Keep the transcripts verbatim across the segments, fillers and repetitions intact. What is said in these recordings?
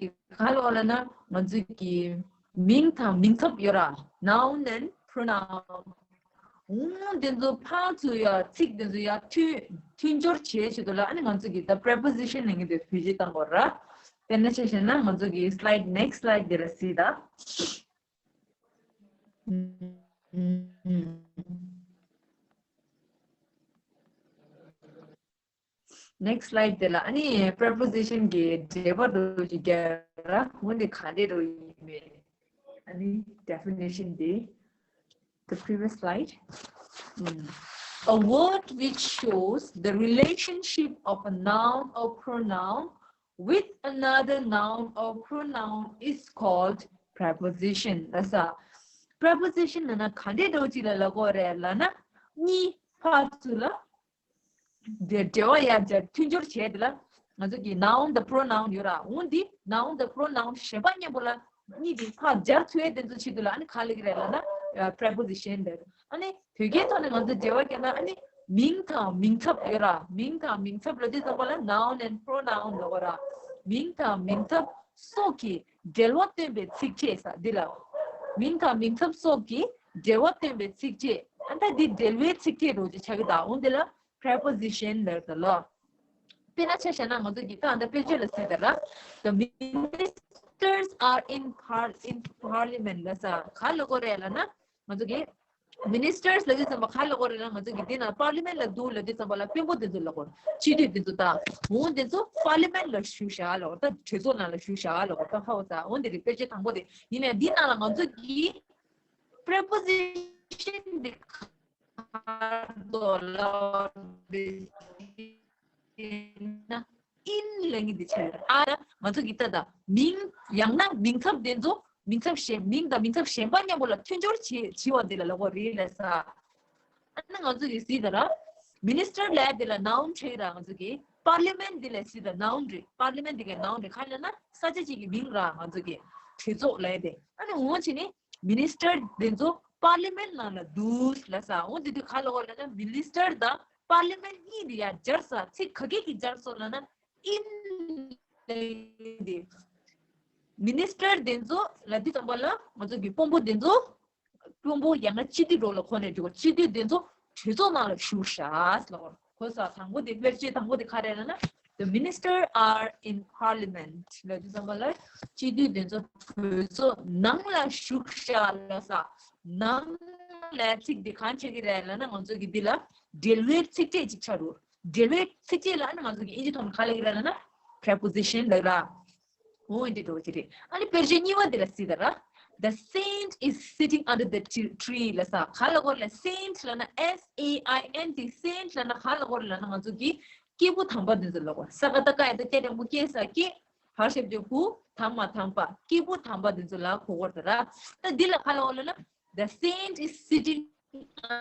གི་ག་ལ་ལབ་ན་ང་ཚོ་གི་མིང་དང་མིང་ཚབ་ཡོད་ར། Noun and pronoun. འོ་དེ་ཚོ་ཕར་ཚུར་ཡ་ཚིག་དེ་ཚོ་ཡ་མཐུན་མཐུན་སྦྱོར་བྱེད་ཆེད་དུ་ལ་ཨ་ནི་ང་ཚོ་གི་the preposition ལབ་མཁན་དེ་བེད་སྤྱོད་བཏང་དགོས་ར། དཔེར་ན་ཆ་བཞག་ན་ང་ཚོ་གི་slide next slide དེ་ལ་གཟིགས་དང་། Next slide དེ་ལ་ཨ་ནི་preposition གི་འགྲེལ་པ་རུ་ཅིག་རྒྱག་ར། འོ་འདི་ག་འདྲ་རུ་ཡིན་མེད། ཨ་ནི་definition དེ། The previous slide. Mm. A word which shows the relationship of a noun or pronoun with another noun or pronoun is called preposition. ལགས་སོ། preposition ལབ་ན་ག་འདྲ་འདྲ་བོ་ཅིག་ལ་ལབ་དགོས་རེད་ལབ་ན། གཉིས་ཕར་ཚུར་ལ་འབྲེལ་འབྲེལ་བ་ཡར་སྦྱར་མཐུན་སྦྱོར་བྱས་དེ་ལ་ང་ཚོ་གི་noun དང་pronoun ཡོད་ར། འོ་འདི་noun དང་pronoun གཞན་པ་མཉམ་པོ་ལ་གཉིས་དེ་ཕར་སྦྱར་ཐུབ་ཡས་དེ་ཚོ་ཆེད་དུ་ལ་ཨ་ནི་ག་ལབ་ཀྱི་རེད་ལབ་ན་preposition རེད། ཨ་ནི་བོད་སྐད་ཐོག་ནས་ང་ཚོ་འགྲེལ་བ་བརྒྱབ་ན་ཨ་ནི་མིང་དང་མིང་ཚབ་ཡོད་ར། མིང་དང་མིང་ཚབ་ལབ་དུས་ཙམ་པ་ལ་noun and pronoun ལབ་དགོས་ར། མིང་དང་མིང་ཚབ་སོགས་ཀྱི་འབྲེལ་བ་སྟོན་པའི་ཚིག་ཕྲད་ས་འདི་ལ། མིང་དང་མིང་ཚབ་སོགས་ཀྱི་འབྲེལ་བ་སྟོན་པའི་ཚིག་ཕྲད། ཨ་ད་འདི་འབྲེལ་བའི་ཚིག་ཕྲད་རུ་ཅིག་ཆགས་ཀྱི་ད། འོ་འདི་ལ་preposition ལབ་ད་ལོ། དཔེར་ན་ཆ་བཞག་ན་ང་ཚོ་གི་ད་ཨ་ད་དཔེ་བརྗོད་ལ་གཟིགས་ད་ར། The ministers are in par in parliament ལབ་ས་ག་ལབ་དགོས་རེད་ལབ་ན། ང་ཚོ་གི་ministers ལབ་དུས་ཙམ་པ་ག་ལབ་དགོས་རེད་ལབ་ན། ང་ཚོ་གི་འདི་ན་parliament ལ་འདུག་ལབ་དུས་ཙམ་པ་ལ་དཔོན་པོ་དེ་ཚོ་ལབ་དགོས། སྤྱི་འཐུས་དེ་ཚོ་ད། འོ་དེ་ཚོ་parliament ལ་བཞུགས་བཞག་ལབ་དགོས། ད་གྲོས་ཚོགས་ནང་ལ་བཞུགས་བཞག་ལབ་དགོས། ད་ཧ་གོ་ས། འོ་འདི་རེད། དཔེ་བརྗོད་དང་པོ་དེ་ཡིན་ནའི་འདི་ནང་ལ་ང་ཚོ་གི་preposition དེ་ག་རེ་ལབ་དགོས་རེད་ན། in ལབ་མཁན་དེ་ཆགས་ཡོད་རེད། ཨ་ང་ཚོ་གི་ད་ད་མིང་ཡང་ན་མིང་ཚབ་དེ་ཚོ་མིང་ཚབ་གཞན་མིང་དང་མིང་ཚབ་གཞན་པ་མཉམ་པོ་ལ་མཐུན་སྦྱོར་བྱེད་བྱེད་པ་དེ་ལ་ལབ་དགོས་རེད་ལབ་ས། ཨ་ནི་ང་ཚོ་གི་གཟིགས་ད་ར། minister ལབ་དེ་ལ་noun ཆགས་ཡོད་ར། ང་ཚོ་གི་parliament དེ་ལ་གཟིགས་ད་noun རེད། parliament དེ་ག་noun རེད། ག་ལབ་ན་ས་ཆ་གཅིག་གི་མིང་ར། ང་ཚོ་གི་གྲོས་ཚོགས་ལབ་དེ། ཨ་ནི་འོ་བྱས་ནས་minister དེ་ཚོ་parliament ནང་ལ་འདུག་ལབ་ས། འོ་དེ་དུས་ག་ལབ་དགོས་ལབ་ན་minister དང་parliament གཉིས་དེ་ཡར་སྦྱར་ས། ཚིག་ག་གེ་གི་སྦྱར་སོང་ལབ་ན་in ལབ་དེ། minister དེ་ཚོ་ལབ་དུས་ཙམ་པ་ལ་ང་ཚོ་གི་དཔོན་པོ་དེ་ཚོ་དཔོན་པོ་ཡང་ན་སྤྱི་འཐུས་འགྲོ་ལ་གོ་ནས་འགྲོ། སྤྱི་འཐུས་དེ་ཚོ་གྲོས་ཚོགས་ནང་ལ་བཞུགས་ཤག་ལབ་དགོས། གོ་ས། དང་པོ་དེ་དཔེར་བརྗོད་དང་པོ་དེ་ག་རེ་ལབ་ན། The minister are in parliament ལབ་དུས་ཙམ་པ་ལ་སྤྱི་འཐུས་དེ་ཚོ་གྲོས་ཚོགས་ནང་ལ་བཞུགས་ཤག་ལབ་ས། ནང་ལ་ཚིག་དེ་གང་ཆགས་ཀྱི་རེད་ལབ་ན་ང་ཚོ་གི་འདི་ལ་འབྲེལ་བའི་ཚིག་ཕྲད་ཅིག་ཆགས་འགྲོ། འབྲེལ་བའི་ཚིག་ཕྲད་ལ་ཨ་ནི་ང་ཚོ་གི་ཨིན་ཇི་ཐོག་ནས་ག་ལབ་ཀྱི་རེད་ལབ་ན་preposition ལབ་ར། འོ་འདི་འགྲོ་གི་རེད། ཨ་ནི་དཔེར་བརྗོད་གཉིས་པ་འདི་ལ་གཟིགས་ད་ར། The saint is sitting under the t- tree ལབ་ས། ག་ལབ་དགོས་ལབ་ན་saint ལབ་ན་S A I N T saint ལབ་ན་ག་ལབ་དགོས་ལབ་ན་ང་ཚོ་གི་སྐྱེས་བུ་དམ་པ་འདི་ཚོ་ལབ་དགོས། ས་ཀ་བཏགས་སྐ་ཡ་བཏགས་སྐྱ་འགྲེང་བུ་སྐྱེ་ས་སྐྱེ། བར་ཞབས་ཀྱུ་བུ། དམ་པ་དམ་པ། སྐྱེས་བུ་དམ་པ་འདི་ཚོ་ལ་གོ་དགོས་ད་ར། ད་འདི་ལ་ག་ལབ་དགོས་ལབ་ན། The saint is sitting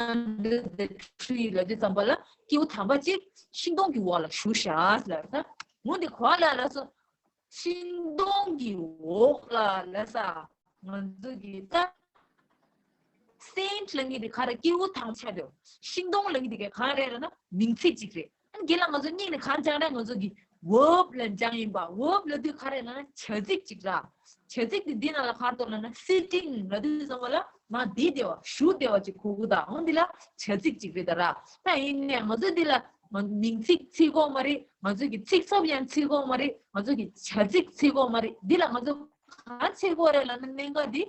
under the tree ལབ་དུས་ཙམ་པ་ལ་སྐྱེས་བུ་དམ་པ་ཅིག་ཤིང་སྡོང་གི་འོག་ལ་བཞུགས་ཤག་ལབ་ད། འོ་འདི་ག་ལ་ལབ་སོང་། ཤིང་སྡོང་གི་འོག་ལ་ལབ་ས། ང་ཚོ་གི་ད་saint ལབ་མཁན་དེ་ག་རེ། སྐྱེས་བུ་དམ་པ་ཆགས་འདུག་ཤིང་སྡོང་ལབ་མཁན་དེ་ག་རེ་ལབ་ན་མིང་ཚིག་ཅིག་རེད། ཨ་ནི་རྒན་ལགས་ང་ཚོ་སྙིང་ནས་གང་སྦྱངས་རེད། ང་ཚོ་གི་verb ལ་སྦྱངས་ཡིན་པ། verb ལབ་དུས་ག་རེ་ལབ་ན་བྱ་ཚིག་ཅིག་ར། བྱ་ཚིག་དེ་འདི་ནང་ལ་ག་རེ་འདུག་ལབ་ན་sitting ལབ་དུས་ཙམ་པ་ལ་མར་བསྡད་བསྡད་པ། བཞུགས་བསྡད་པ་ཅིག་གོ་གི་ད། འོ་འདི་ལ་བྱ་ཚིག་ཅིག་རེད་ད་ར། ད་ཡིན་ནའི་ང་ཚོ་འདི་ལ་ང་མིང་ཚིག་བརྩི་གི་ཡོད་མ་རེད། ང་ཚོ་གི་ཚིག་ཚབ་ཡང་བརྩི་གི་ཡོད་མ་རེད། ང་ཚོ་གི་བྱ་ཚིག་བརྩི་གི་ཡོད་མ་རེད། འདི་ལ་ང་ཚོ་གང་བརྩི་གི་ཡོད་རེད་ལབ་ན་གནད་འགག་འདི་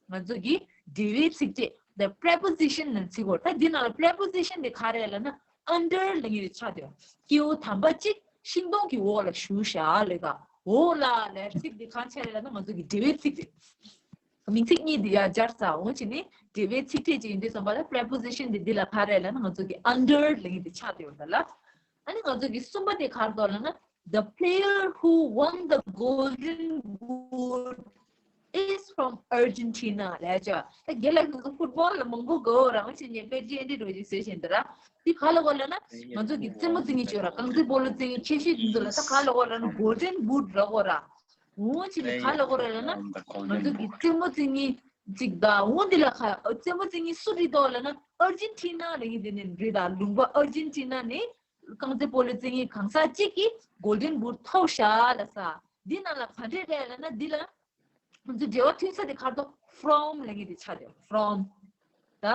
ང་ཚོ་གི་འབྲེལ་བའི་ཚིག་ཕྲད་the preposition ནང་བརྩི་གི་ཡོད། ད་འདི་ནང་ལ་preposition དེ་ག་རེ་ལབ་ན་under ལབ་མཁན་དེ་ཆགས་འདུག་སྐྱེས་བུ་དམ་པ་གཅིག་ཤིང་སྡོང་གི་འོག་ལ་བཞུགས་ཤག་ལབ་ད། འོག་ལ་ལབ་ཚིག་དེ་གང་ཆགས་རེད་ལབ་ན་ང་ཚོ་གི་འབྲེལ་བའི་ཚིག་རེད། མིང་ཚིག་གཉིས་དེ་ཡར་སྦྱར་ས། འོ་བྱས་ནས་འབྲེལ་བའི་ཚིག་ཕྲད་ཅིག་ཡིན་དུས་ཙམ་པ་ལ་preposition དེ་འདི་ལ་ག་རེ་ལབ་ན་ང་ཚོ་གི་under ལབ་མཁན་དེ་ཆགས་བསྡད་ཡོད་ད་ལ། ཨ་ནི་ང་ཚོ་གི་གསུམ་པ་དེ་ག་རེ་འདུག་ལབ་ན། The player who won the Golden Boot is from Argentina ལབ་ཅོ། ད་རྒན་ལགས་ང་ཚོ་ཕུཊ་བོལ་ལ་མང་པོ་དགའ་བོ་རང་བྱས་ནས་དཔེར་བརྗོད་འདི་འདྲ་ཅིག་བཟོས་བཞིན་འདུག་ར། འདི་ག་ལབ་དགོས་ལབ་ན། ང་ཚོ་གི་རྩེད་མོ་རྩེ་མཁན་ཅིག་ཡོད་ར། རྐང་རྩེད་སྤོ་ལོ་རྩེ་མཁན་ཁྱད་ཤོས་འདི་ཚོ་ལ་ད་ག་ལབ་དགོས་ལབ་ན་Golden Boot ལབ་དགོས་ར། འོ་བྱས་ནས་ག་ལབ་དགོས་རེད་ལབ་ན། ང་ཚོ་གི་རྩེད་མོ་རྩེ་མཁན་ཅིག་ད། འོ་འདི་ལ་ག་རྩེད་མོ་རྩེ་མཁན་སུ་རེད་འདུག་ལབ་ན་Argentina ལབ་མཁན་དེ་ནས་རེད་ད། ལུང་པ་Argentina ནས་རྐང་རྩེད་སྤོ་ལོ་རྩེ་མཁན་གང་ཟག་གཅིག་གིས་Golden Boot ཐོབ་ཤག་ལབ་ས། འདི་ནང་ལ་ག་འདྲས་རེད་ལབ་ན། འདི་ལ་ང་ཚོ་འབྲེལ་བ་མཐུད་ས་དེ་ག་རེ་འདུག from ལབ་མཁན་དེ་ཆགས་བསྡད་ཡོད། from ད་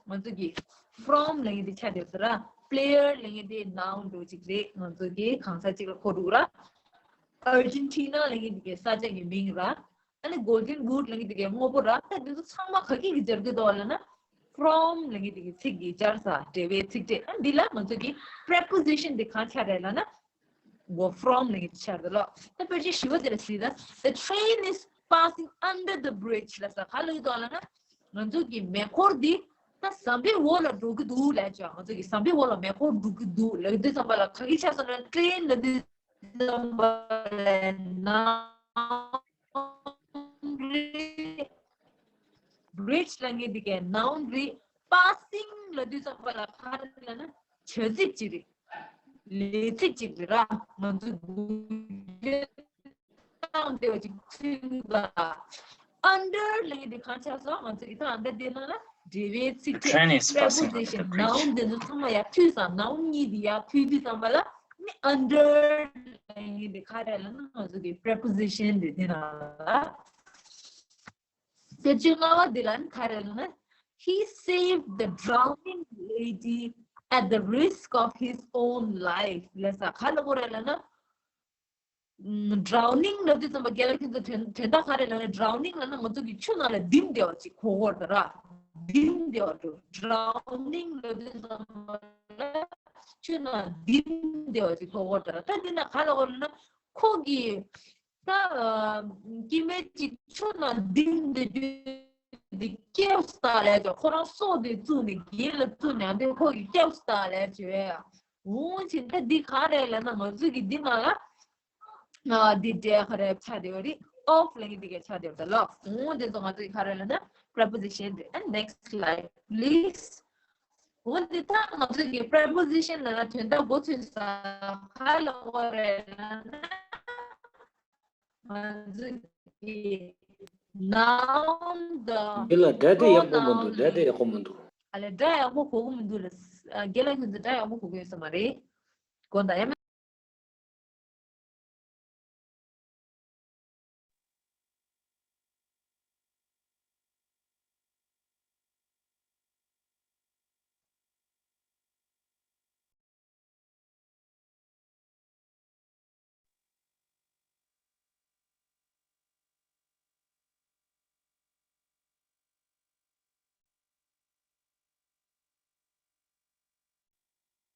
ང་ཚོ་གི་from ལབ་མཁན་དེ་ཆགས་བསྡད་ཡོད་ར། player ལབ་མཁན་དེ་noun འདྲ་བོ་ཅིག་རེད། ང་ཚོ་གི་གང་ས་ཅིག་ལ་གོ་འདུག་ར། Argentina ལབ་མཁན་དེ་གའི་ས་ཆ་གི་མིང་ར། ཨ་ནི་Golden Boot ལབ་མཁན་དེ་གའི་དངོས་པོ་ར། ད་འདི་ཚོ་ཚང་མ་ག་གི་གི་སྦྱར་གི་འདུག་ལབ་ན། from ལབ་མཁན་དེ་གི་ཚིག་གི་སྦྱར་ས་འབྲེལ་བའི་ཚིག་ཕྲད། ཨ་འདི་ལ་ང་ཚོ་གི་preposition དེ་གང་ཆགས་རེད་ལབ་ན། འོ་from ལབ་མཁན་དེ་ཆགས་རེད་ལ། ད་དཔེར་བརྗོད་ཞི་བ་དེ་ལ་གཟིགས་ད། The train is passing under the bridge ལབ་ས་ག་ལ་ཡོད་འདུག་ལབ་ན། ང་ཚོ་གི་མེ་འཁོར་འདི་ད་ཟམ་པའི་འོག་ལ་འགྲོ་གི་འདུག་ལབ་ཅོ། ང་ཚོ་གི་ཟམ་པའི་འོག་ལ་མེ་འཁོར་འགྲོ་གི་འདུག་ལབ་དུས་ཙམ་པ་ལ་ག་གི་ཆགས་སོང་ན། train ལབ་དུས་ཙམ་པ་ལ་noun རེད། bridge ལབ་མཁན་འདི་གའི་noun རེད། passing ལབ་དུས་ཙམ་པ་ལ་ག་རེ་ལབ་ན་བྱ་ཚིག་ཅིག་རེད། ལས་ཚིག་ཅིག་རེད་ར། ང་ཚོ་འགུལ་སྐྱོད་བཏང་བསྡད་པ་ཅིག་ཚུལ་ལ། under ལབ་མཁན་འདི་གང་ཆགས་སོང་། ང་ཚོ་གི་ད་under དེ་ནང་ལ་འབྲེལ་བའི་ཚིག་ཕྲད། preposition noun དེ་ཚོ་ཚང་མ་ཡར་མཐུད་ས། noun གཉིས་དེ་ཡར་མཐུད་དུས་ཙམ་པ་ལ་ནི་under ལབ་མཁན་འདི་ག་རེ་ལབ་ན་ང་ཚོ་གི་preposition དེ་དེ་ནང་ལ། དེ་བཅོ་ལྔ་པ་འདི་ལ་ནི་ག་རེ་ལབ་ན། He saved the drowning lady at the risk of his own life ལབ་ས་ག་ལབ་དགོས་རེད་ལབ་ན། drowning ལབ་དུས་ཙམ་པ་རྒན་ལགས་ཁྱེད་ཚོ་དོན་དོན་དག་ག་རེ་ལབ་ན། drowning ལབ་ན་ང་ཚོ་གི་ཆུ་ནང་ལ་ལྡིང་བསྡད་པ་ཅིག་གོ་དགོས་རེད་ར། ལྡིང་བསྡད་པ་འདྲ། drowning ལབ་དུས་ཙམ་པ་ལ་ཆུ་ནང་ལྡིང་བསྡད་པ་ཅིག་གོ་དགོས་རེད་ར། ད་འདི་ན་ག་ལབ་དགོས་རེད་ན། ཁོ་གི་ད་ཨ་སྐྱེ་དམན་ཅིག་ཆུ་ནང་ལྡིང་བསྡད་རྒྱུ་འདི་སྐྱབས་སུ་བཏང་ལབ་ཅོ། ཁོ་རང་སྲོག་དེ་བཙུགས་ནས་རྒན་ལ་བཙུགས་ནས་ཨ་འདི་ཁོ་གི་སྐྱབས་སུ་བཏང་ལབ་ཅོ། འོང་ཕྱིན་ད་འདི་ག་རེ་ལབ་ན། ང་ཚོ་གི་འདི་ནང་ལ་ཨ་འདི་འདྲ་ག་རེ་ཆགས་བསྡད་ཡོད་རེད། of ལབ་མཁན་འདི་ག་ཆགས་བསྡད་ཡོད་ད་ལོ། འོང་འདི་ཚོ་ང་ཚོ་གི་ག་རེ་ལབ་ན་preposition རེད། And next slide please. འོ་འདི་ད་ང་ཚོ་གི་preposition ལབ་ན་དོན་དག་མགོ་ཚོས་ས་ག་ལབ་དགོས་རེད་ལབ་ན། ང་ཚོ་གི་noun དང་། འདི་ལ་སྒྲ་དེ་ཡག་པོ་མི་འདུག pronoun སྒྲ་དེ་ཡག་པོ་མི་འདུག་ཨ་ལས་སྒྲ་ཡག་པོ་གོ་གི་མི་འདུག་ལ། རྒན་ལགས་ཁྱེད་ཚོ་སྒྲ་ཡག་པོ་གོ་གི་ཡོད་ས་མ་རེད། དགོངས་དག་ཡ།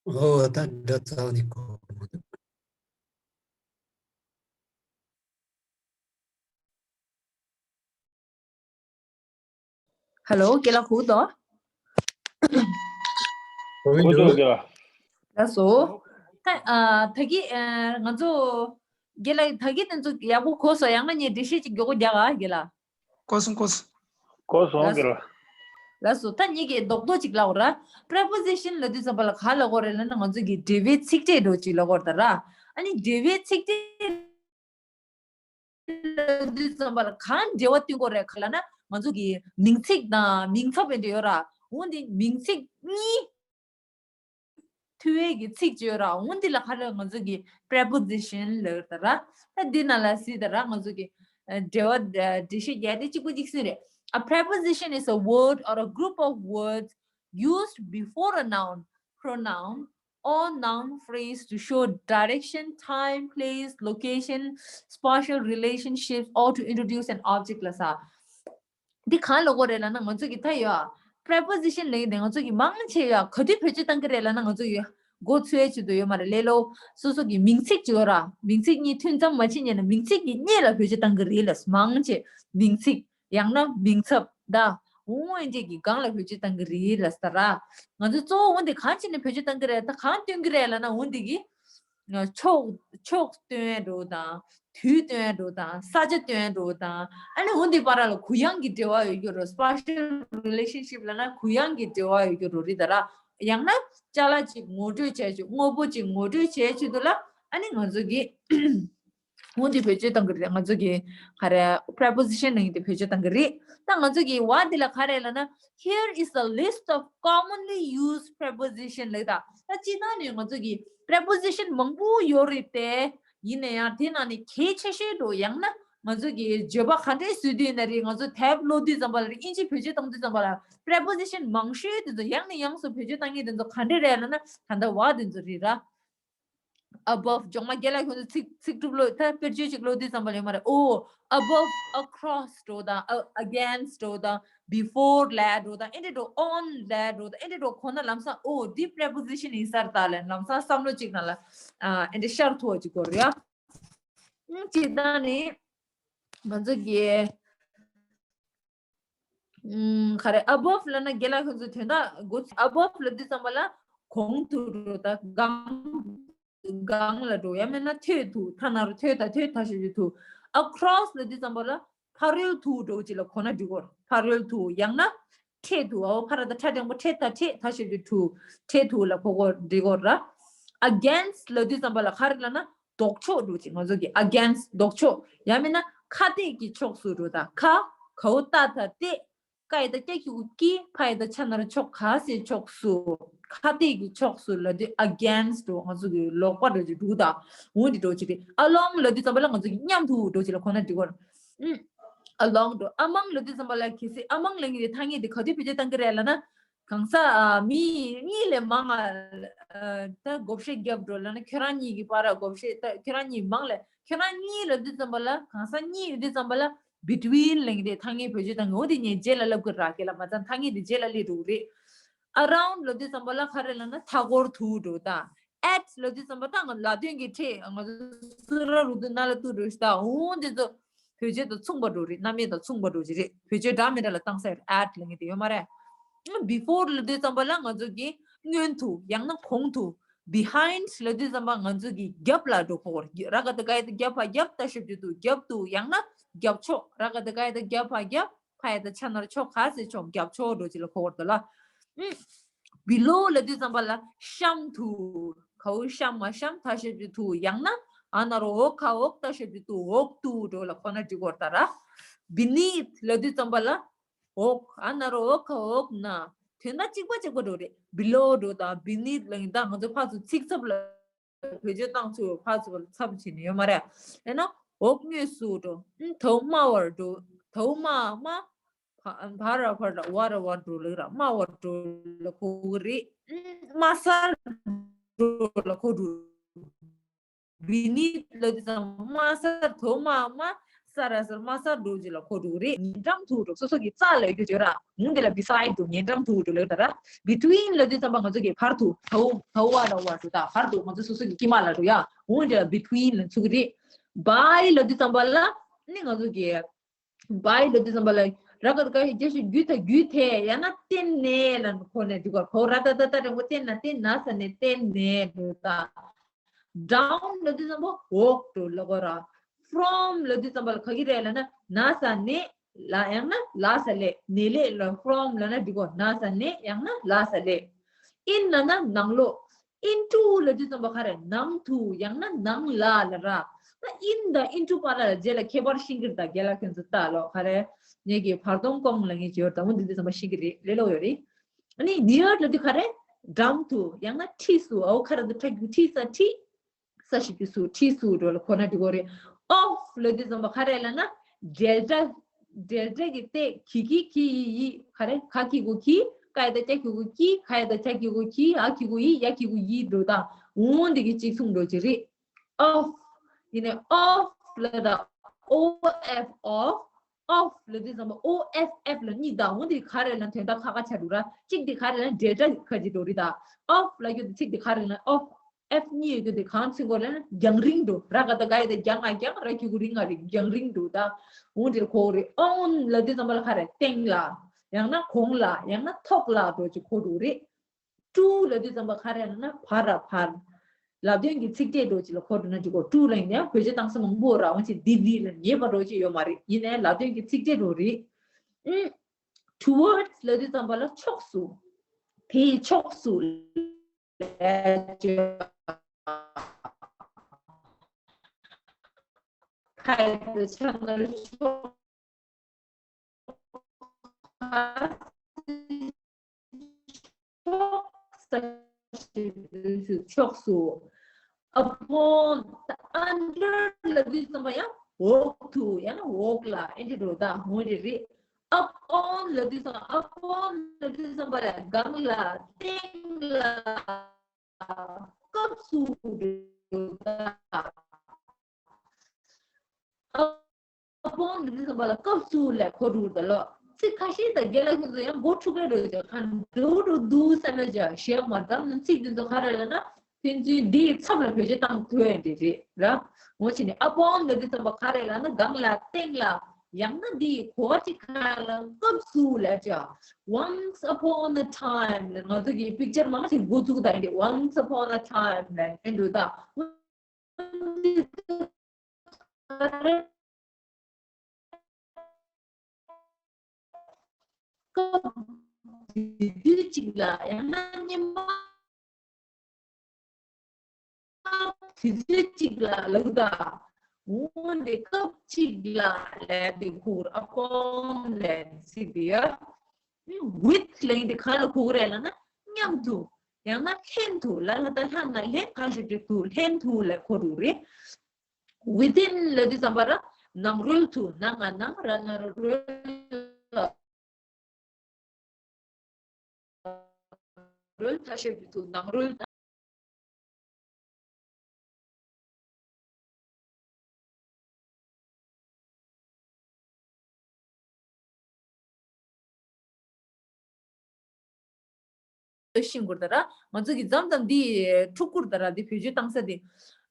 ཨོ་ད་འདྲ་ཚ་བ་ནི་གོ། ཧེ་ལོ། རྒན་ལགས་གོ་གི་འདུག་གོ་གི་འདུག་ལགས་སོ། ད་ཨ་ད་གི་ཨ་ང་ཚོ་རྒན་ལགས་ད་གི་དེ་ཚོ་ཡག་པོ་གོ་སོང་། ཡང་ན་ངས་འགྲེལ་བཤད་ཅིག་མགྱོགས་པོ་རྒྱག་ག་རྒན་ལགས། གོ་སོང་། གོ་སོང་། གོ་སོང་། ལགས་སོ། ལགས་སོ། ད་ངེད་ཀྱིས་རྡོག་རྡོག་ཅིག་ལབ་དགོས་ར། preposition ལབ་དུས་ཙམ་པ་ལ་ག་ལབ་དགོས་རེད་ལབ་ན། ང་ཚོ་གི་འབྲེལ་བའི་ཚིག་ཕྲད་འདྲ་ཅིག་ལབ་དགོས་རེད་ད་ར། ཨ་ནི་འབྲེལ་བའི་ཚིག་ཕྲད་ལབ་དུས་ཙམ་པ་ལ་གང་འབྲེལ་བ་བསྟུན་དགོས་རེད་ག་ལབ་ན། ང་ཚོ་གི་མིང་ཚིག་དང་མིང་ཚབ་ཡིན་འདྲ་ཡོད་ར། འོ་འདི་མིང་ཚིག་གཉིས་མཐུད་པའི་གི་ཚིག་ཅིག་ཡོད་ར། འོ་འདི་ལ་ག་རེ་ང་ཚོ་གི་preposition ལབ་ད་ར། ད་འདི་ནང་ལ་གཟིགས་ད་ར། ང་ཚོ་གི་ཨ་འབྲེལ་བ་ཨ་འགྲེལ་བཤད་རྒྱག་དེ་གཅིག་པུ་གཅིག་སེ་རེད། A preposition is a word or a group of words used before a noun, pronoun, or noun phrase to show direction, time, place, location, spatial relationships, or to introduce an object ལབ་ས། འདི་གང་ལབ་དགོས་རེད་ལབ་ན། ང་ཚོ་གི་ད་ཡོད་preposition ལབ་ཡིན་ཏེ། ང་ཚོ་གི་མང་ཆེ་ཡོད་ག་དུས་བེད་སྤྱོད་བཏང་གི་རེད་ལབ་ན། ང་ཚོ་ཡོད་མགོ་ཚོས་ཆེད་དུ་ཡོད་མ་རེད། ལེ་ལོ། སོ་སོ་གི་མིང་ཚིག་ཅིག་ཡོད་ར། མིང་ཚིག་གཉིས་མཐུན་ཙམ་མ་བྱེད་ཉན་ན་མིང་ཚིག་གི་སྔོན་ལ་བེད་སྤྱོད་བཏང་གི་རེད་ལབ། མང་ཆེ་མིང་ཚིག་ཡང་ན་མིང་ཚབ་ད་འོ་འདི་གི་སྒང་ལ་བེད་སྤྱོད་བཏང་གི་རེད་ལབ་ས་ར། ང་ཚོ་གཙོ་བོ་འོ་འདི་གང་བྱས་ནས་བེད་སྤྱོད་བཏང་གི་རེད། ད་གང་སྟོན་གི་རེད་ལབ་ན། འོ་འདི་གི་ཕྱོགས་ཕྱོགས་སྟོན་འགྲོ་དང་། དུས་སྟོན་འགྲོ་དང་། ས་ཆ་སྟོན་འགྲོ་དང་། ཨ་ནི་འོ་འདི་བར་ལ་གུ་ཡངས་ཀྱི་འབྲེལ་བ་ཡོད་རྒྱུ་རེད། spatial relationship ལབ་ན་གུ་ཡངས་ཀྱི་འབྲེལ་བ་ཡོད་རྒྱུ་རེད་ད་ར། ཡང་ན་ཅ་ལག་ཅིག་ངོ་སྤྲོད་བྱས་ཆོག་དངོས་པོ་ཅིག་ངོ་སྤྲོད་བྱས་ཆོག་དུས་ལ། ཨ་ནི་ང་ཚོ་གི་འོ་འདི་བེད་སྤྱོད་བཏང་གི་རེད། ང་ཚོ་གི་ག་རེ་preposition ནང་འདི་བེད་སྤྱོད་བཏང་གི་རེད། ད་ང་ཚོ་གི་བ་འདི་ལ་ག་རེ་ལབ་ན། Here is a list of commonly used preposition ལབ་ད། ད་སྤྱིར་བཏང་ནས་ང་ཚོ་གི་preposition མང་པོ་ཡོད་རེད་དེ། ཡིན་ན་ཡང་དེ་ནང་ནས་གལ་ཆེ་ཤོས་འགྲོ་ཡང་ན་ང་ཚོ་གི་བརྗོད་པ་ག་འདྲས་བཟོས་དུས་ན་རེད། ང་ཚོ་དེབ་ཀློག་དུས་ཙམ་པ་ལ་རེད། དབྱིན་ཇི་བེད་སྤྱོད་བཏང་དུས་ཙམ་པ་ལ་preposition མང་ཤོས་དེ་ཚོ་ཡང་ནས་ཡང་སུ་བེད་སྤྱོད་བཏང་མཁན་དེ་ཚོ་ག་འདྲས་རེད་ལབ་ན། ད་ལྟ་བ་དེ་ཚོ་རེད་ར། above སྦྱོང་མ་རྒན་ལགས་ཁྱོད་ཚོ་ཚིག་ཚིག་གྲུབ་ལོ་ད་དཔེར་བརྗོད་ཅིག་ཀློག་དུས་ཙམ་པ་ལ་ཡོད་མ་རེད། ཨོ། above across འགྲོ་དང་ཨ་against འགྲོ་དང་before ལ་འགྲོ་དང་ཨེ་འདྲ་འགྲོ་on ལ་འགྲོ་དང་ཨེ་འདྲ་འགྲོ་གོ་ན་ལམ་སང་ཨོ་འདི་preposition ཡིན་ས་རེད་ད་ལབ་ལམ་སང་བསམ་བློ་ཅིག་ནང་ལ་ཨ་ཨེ་འདྲ་ཤར་ཐུབ་པ་ཅིག་དགོས་རེད་ཡ། ཨང་ཅིག་ད་ནི་ང་ཚོ་གི་ཨུམ། ག་རེ། above ལབ་ན་རྒན་ལགས་ཁྱོད་ཚོ་དོན་དག་གོ་ཚོད། above ལབ་དུས་ཙམ་པ་ལ་གོང་དུ་འགྲོ་དང་སྒང་སྒང་ལ་འགྲོ། ཡང་མིན་ན་ཐོད་དུ་ཐ་ན་རུ་ཐོད་དང་ཐོད་ཐ་ཞབས་ཀྱུ་ཐུ། across ལབ་དུས་ཙམ་པ་ལ་ཕ་རོལ་དུ་འགྲོ་ཅིག་ལ་གོ་ན་འགྲིག་གོ། ཕ་རོལ་དུ་ཡང་ན་འཕྲེད་དུ། ཨོ་ཕ་ར་དང་ཕྲ་འགྲེང་པོ་འཕྲེད་ཐ་འཕྲེད་ཐ་ཞབས་ཀྱུ་ཐུ། འཕྲེད་དུ་ལ་གོ་གོ་འགྲིག་གོ་ར། against ལབ་དུས་ཙམ་པ་ལ་ག་རེ་ལབ་ན། ལྡོག་ཕྱོགས་འགྲོ་ཅིག་ང་ཚོ་གི་against ལྡོག་ཕྱོགས། ཡང་མིན་ན་ཁ་གཏད་ཀྱི་ཕྱོགས་སུ་འགྲོ་དང་ཁ། གའོ་ཏ་ཐ་གཏད། ཀ་ཡ་ད་ཀྱ་གི་གུ་ཀྱི། ཕ་ཡ་ད་ཆ་ན་རོ་ཕྱོགས་ག་སའི་ཕྱོགས་སུ། ཁ་གཏད་ཀྱི་ཕྱོགས་སུ་ལབ་དུས་against འགྲོ་ང་ཚོ་གི་ལོག་པ་འགྲོ་ཅིག་འགྲོ་དང་འོ་འདི་འགྲོ་ཅིག་རེད། along ལབ་དུས་ཙམ་པ་ལ་ང་ཚོ་གི་མཉམ་དུ་འགྲོ་ཅིག་ལ་གོ་ན་འགྲིག་གོ། ཨུམ། along འགྲོ། among ལབ་དུས་ཙམ་པ་ལ་གལ་སྲིད་among ལབ་མཁན་དེ་ཐ་སྙད་དེ་ག་དུས་བེད་སྤྱོད་གཏང་གི་རེད་ལབ་ན། གང་ཟག་ཨ་མི་གཉིས་ལས་མང་ང་ཨ་ད་བགོ་བཤའ་རྒྱབ་འགྲོ་ལབ་ན་ཁྱོད་རང་གཉིས་ཀྱི་བར་ལ་བགོ་བཤའ་ད་ཁྱོད་རང་གཉིས་མང་ལས་ཁྱོད་རང་གཉིས་ལབ་དུས་ཙམ་པ་ལ་གང་ཟག་གཉིས་ཡོད་དུས་ཙམ་པ་ལ་between ལབ་མཁན་དེ་ཐ་སྙད་བེད་སྤྱོད་གཏང་གི་འོ་དེ་ངས་རྗེས་ལ་ལབ་དགོས་ར། རྒན་ལགས་མ་ཚང་ཐ་སྙད་དེ་རྗེས་ལ་སླེབས་འགྲོ་གི་རེད། around ལབ་དུས་ཙམ་པ་ལ་ག་རེ་ལབ་ན་མཐའ་འཁོར་དུ་འགྲོ་དང་at ལབ་དུས་ཙམ་པ་ད་ང་ལ་དོན་གྱི་ཕྲད་ང་ཚོ་སུ་ར་རུ་དུ་ན་ལ་ཏུ་རུ་ཤི་ད་འོང་དེ་ཚོ་བེད་སྤྱོད་དང་མཚུངས་པ་འགྲོ་རེད། རྣམ་དབྱེ་དང་མཚུངས་པ་འགྲོ་གི་རེད། བེད་སྤྱོད་འདྲ་མི་འདྲ་ལ་བཏང་ས་ཡོད་རེད། at ལབ་མཁན་དེ་ཡོད་མ་རེད། before ལབ་དུས་ཙམ་པ་ལ་ང་ཚོ་གི་སྔོན་དུ་ཡང་ན་གོང་དུ། behind ལབ་དུས་ཙམ་པ་ང་ཚོ་གི་རྒྱབ་ལ་འགྲོ་གོ་ར་ག་ད་ག་ཡ་ད་རྒྱབ་ཕ་རྒྱབ་ད་ཞབས་ཀྱུ་ཏུ་རྒྱབ་ཏུ་ཡང་ན་རྒྱབ་ཕྱོགས་ར་ག་ད་ག་ཡ་ད་རྒྱབ་ཕ་རྒྱབ། ཕ་ཡ་ད་ཆ་ན་རོ་ཕྱོགས་ག་སའི་ཕྱོགས་རྒྱབ་ཕྱོགས་འགྲོ་ཅིག་ལ་གོ་བར་དུ་ལ། ཨུམ། below ལབ་དུས་ཙམ་པ་ལ་གཤམ་དུ། གའོ་གཤམ་མ་གཤམ་ཐ་ཞབས་ཀྱུ་ཐུ་ཡང་ན་ཨ་ན་རོ་འོག་ཁ་འོག་ད་ཞབས་ཀྱུ་ཏུ་འོག་ཏུ་འགྲོ་ལ་གོ་ན་འགྲིག་གོ་ད་ར། beneath ལབ་དུས་ཙམ་པ་ལ་འོག་ཨ་ན་རོ་འོག་ཁ་འོག་ན་དོན་དག་གཅིག་པ་གཅིག་པ་འགྲོ་རེད། below འགྲོ་དང་beneath ལབ་ཡིན་ད་ང་ཚོ་ཕར་ཚུར་ཚིག་ཚབ་ལ། བེད་སྤྱོད་བཏང་ཚུལ་ཕར་ཚུར་ཚབ་བྱེད་ནི་ཡོད་མ་རེད། ཨེ་ན་འོག་ངོས་སུ་འགྲོ། ཨུམ། དའུ་དམའ་བར་འགྲོ། དའུ་དམའ་དམའ། ཕ་ཕ་ར་ཕ་ར་བ་ར་བ་འགྲོ་ལེགས་ར་དམའ་བར་འགྲོ་ལ་གོ་གི་རེད། ཨུམ། དམའ་སར་འགྲོ་ལ་གོ་འགྲོ། བི་ནི་ལ་དེ་ཙམ་དམའ་སར་དའུ་དམའ་དམའ། ས་ར་སར་དམའ་སར་འགྲོ་ཅིག་ལ་གོ་འགྲོ་གི་རེད། ཉེ་འགྲམ་དུ་འགྲོ། སོ་སོ་གི་རྩ་ལ་ཡོད་རྒྱུ་བརྗོད་ར། འོང་དེ་ལ་beside དུ་ཉེ་འགྲམ་དུ་འགྲོ་ལེགས་ད་ར། between ལ་དེ་ཙམ་པ་ང་ཚོ་གི་བར་དུ་དའུ་དའུ་བ་ར་བ་འགྲོ་ད་བར་དུ་ང་ཚོ་སོ་སོ་གི་དཀྱིལ་མ་ལ་འགྲོ་ཡ། འོང་དེ་ལ་between ལ་ཚུགས་ཀྱི་རེད། by ལ་དེ་ཙམ་པ་ལ་ནི་ང་ཚོ་གི་by ལ་དེ་ཙམ་པ་ལ་ར་ག་ད་ག་ཡི་རྒྱ་ཞིག་རྒྱུ་ད་རྒྱུ་དེ་ཡང་ན་བརྟེན་ནས་ལ་ཁོ་ནས་འགྲིག་གོ། ཁོ་ར་ད་ད་ད་ར་གོ་བརྟེན་ན་བརྟེན་ན་ས་ནས་བརྟེན་ནས་འགྲོ་ད། down ལ་དུས་ཙམ་པ་འོག་ཏུ་ལ་གོ་ར། from ལ་དུས་ཙམ་པ་ལ་ག་གི་རེད་ལ་ན་ན་ས་ནས་ལ་ཡང་ན་ལ་ས་ལས་ནས་ལས་ལ་from ལ་ན་འགྲིག་གོ། ན་ས་ནས་ཡང་ན་ལ་ས་ལས། in ལ་ན་ནང་ལོགས། into ལ་དུས་ཙམ་པ་ག་རེ་ནང་དུ་ཡང་ན་ནང་ལ་ལ་ར། ད་in དང་into བར་ལ་རྗེས་ལ་ཁྱད་པར་ཤེས་ཀྱི་རེད་ད་རྒན་ལགས་ཁྱོད་ཚོ་ལྟ་ལོ་ག་རེ། ངེད་ཀྱི་བར་སྟོང་སྐོང་ལ་ངེད་ཀྱི་ཡོད་ད་འོ་འདི་དུས་ཙམ་པ་ཤེས་ཀྱི་རེད་ལས་ལོ་ཡོད་རེད། ཨ་ནི་near ལ་དུས་ག་རེ་འགྲམ་དུ་ཡང་ན་འཁྲིས་སུ་ཨའོ་ཁ་ར་དུ་ཁྲ་རྒྱུ་འཁྲིས་ས་འཁྲིས། ས་ཞིག་གི་སུ་འཁྲིས་སུ་འགྲོ་ལ་ཁོ་ན་འགྲིག་གོ་རེད། off ལ་དུས་ཙམ་པ་ག་རེ་ལ་ན་ཌེལ་ཊ། ཌེལ་ཊ་གི་སྟེ་གི་གི་གི་ཡི་ཡི་ག་རེ་ག་གི་གུ་གི་ཀ་ཡ་ད་ཀྱ་གི་གུ་ཀྱི་ཁ་ཡ་ད་ཆ་གི་གུ་ཀྱི་ཨ་གི་གུ་ཡི་ཡ་གི་གུ་ཡི་འགྲོ་དང་འོང་འདི་གི་གཅིག་མཚུངས་འགྲོ་གི་རེད། off ཡིན་ནའི་off ལ་ད་O F off off ལ་དུས་ཙམ་པ་O F F ལ་གཉིས་དང་འོ་འདི་ག་རེ་ལ་དོན་དག་ཁ་ཁ་ཆ་འགྲོ་ར། གཅིག་འདི་ག་རེ་ལ་ཌེལ་ཊ་ཁ་ཅིག་འགྲོ་རེད་ད། off ལ་ཡོད་དུ་ཚིག་འདི་ག་རེ་ལ་off F གཉིས་ཡོད་དུ་འདི་གང་ཚིག་གོ་ལ་ན་རྒྱང་རིང་འགྲོ་ར་ག་ད་ག་ཡོད་དུ་རྒྱང་ང་རྒྱང་ར་ཁྱི་གུ་རིང་ང་རིང་རྒྱང་རིང་འགྲོ་ད། འོ་འདིར་གོ་རེད། on ལ་དུས་ཙམ་པ་ལ་ག་རེ་སྟེང་ལ་ཡང་ན་གོང་ལ་ཡང་ན་ཐོག་ལ་འགྲོ་ཅིག་གོ་འགྲོ་རེད། to ལབ་དུས་ཙམ་པ་ག་རེ་ལབ་ན་བར་ར་བར། ལབ་དོན་གྱི་ཚིག་ཕྲད་འགྲོ་ཅིག་ལ་གོ་འགྲོ་ན་འགྲིག་གོ། to ལ་ཡིན་ན་བེད་སྤྱོད་བཏང་ས་མང་པོ་ར་འོང་ཅིག་འདི་འདི་ལ་ཉེས་པ་འགྲོ་ཅིག་ཡོད་མ་རེད། ཡིན་ནའི་ལབ་དོན་གྱི་ཚིག་ཕྲད་འགྲོ་རེད། ཨུམ། towards ལབ་དུས་ཙམ་པ་ལ་ཕྱོགས་སུ། དེའི་ཕྱོགས་སུ། ལས་བརྗོད། ཁ་ཡི་ཆ་ནར་ཕྱོགས། ཕྱོགས་སུ། upon, under ལབ་དུས་ཙམ་པ་ཡང་འོག་ཏུ་ཡང་ན་འོག་ལ་ཨེ་འདྲ་འགྲོ་ད་འོ་རེ་རེད། Up on ལབ་དུས་ཙམ། up on ལབ་དུས་ཙམ་པ་ལ་སྒང་ལ་སྟེང་ལ་སྐབས་སུ་འགྲོ་ད། upon འདི་ཚོ་བ་ལ་སྐབས་སུ་ལས་གོ་རུ་ད་ལོ། ཚིག་ཁ་ཤས་དང་རྒན་ལགས་ཁོང་ཚོ་ཡང་མགོ་འཁྲུག་གི་འགྲོ་ཅག་གང་འགྲོ་རུ་འདུག་བསམ་ན་ཅག་ཞེས་མ་བསམ་ན་ཚིག་འདི་ཚོ་ག་རེ་ལབ་ན་ཕན་ཚུན་འདིའི་ཚབ་ལ་བེད་སྤྱོད་བཏང་དགོས་འདི་རེད་ར། ངོ་ཆེ་ནི་upon འདི་ཚོ་བ་ག་རེ་ལབ་ན་སྒང་ལ་སྟེང་ལ་ཡང་ན་འདིའི་གོ་བ་ཅིག་ག་ལ་སྐབས་སུ་ལས་ཅག once upon a time ལ་ང་ཚོ་གི་པིག་ཅར་མང་ཞིག་འགོ་བཙུགས་ད་འདི་once upon a time ལ་ཨེ་འགྲོ་ད། སྐབས་དུས་གཅིག་ལ་ཡང་ན་སྙན་པ་དུས་ཚོད་གཅིག་ལ་ལབ་ད། འོན་ཏེ་སྐབས་གཅིག་ལ་ལས་དེ་ཁུར་upon ལས་ཚིག་དེ་ཡ། with ལས་དེ་ག་ལ་ཁུར་རེད་ལབ་ན་མཉམ་དུ། ཡང་ན་ལྷན་དུ་ལ་ལ་ད་ལྷ་ན་ལྷན་གང་ཞིག་དུ་ལྷན་དུ་ལ་གོ་རུ་རེད། within ལ་དུས་ཙམ་པ་ར་ནང་རོལ་དུ་ན་ང་ནང་ར་ན་རོལ་རོལ་ལ་རོལ་ཐ་ཤལ་དུ་ནང་རོལ་ད། ཤིང་གུར་ད་ར། ང་ཚོ་གི་མཚམས་མཚམས་འདི་འཁྲུག་གུར་ད་ར་འདི་བེད་སྤྱོད་བཏང་ས་དེ།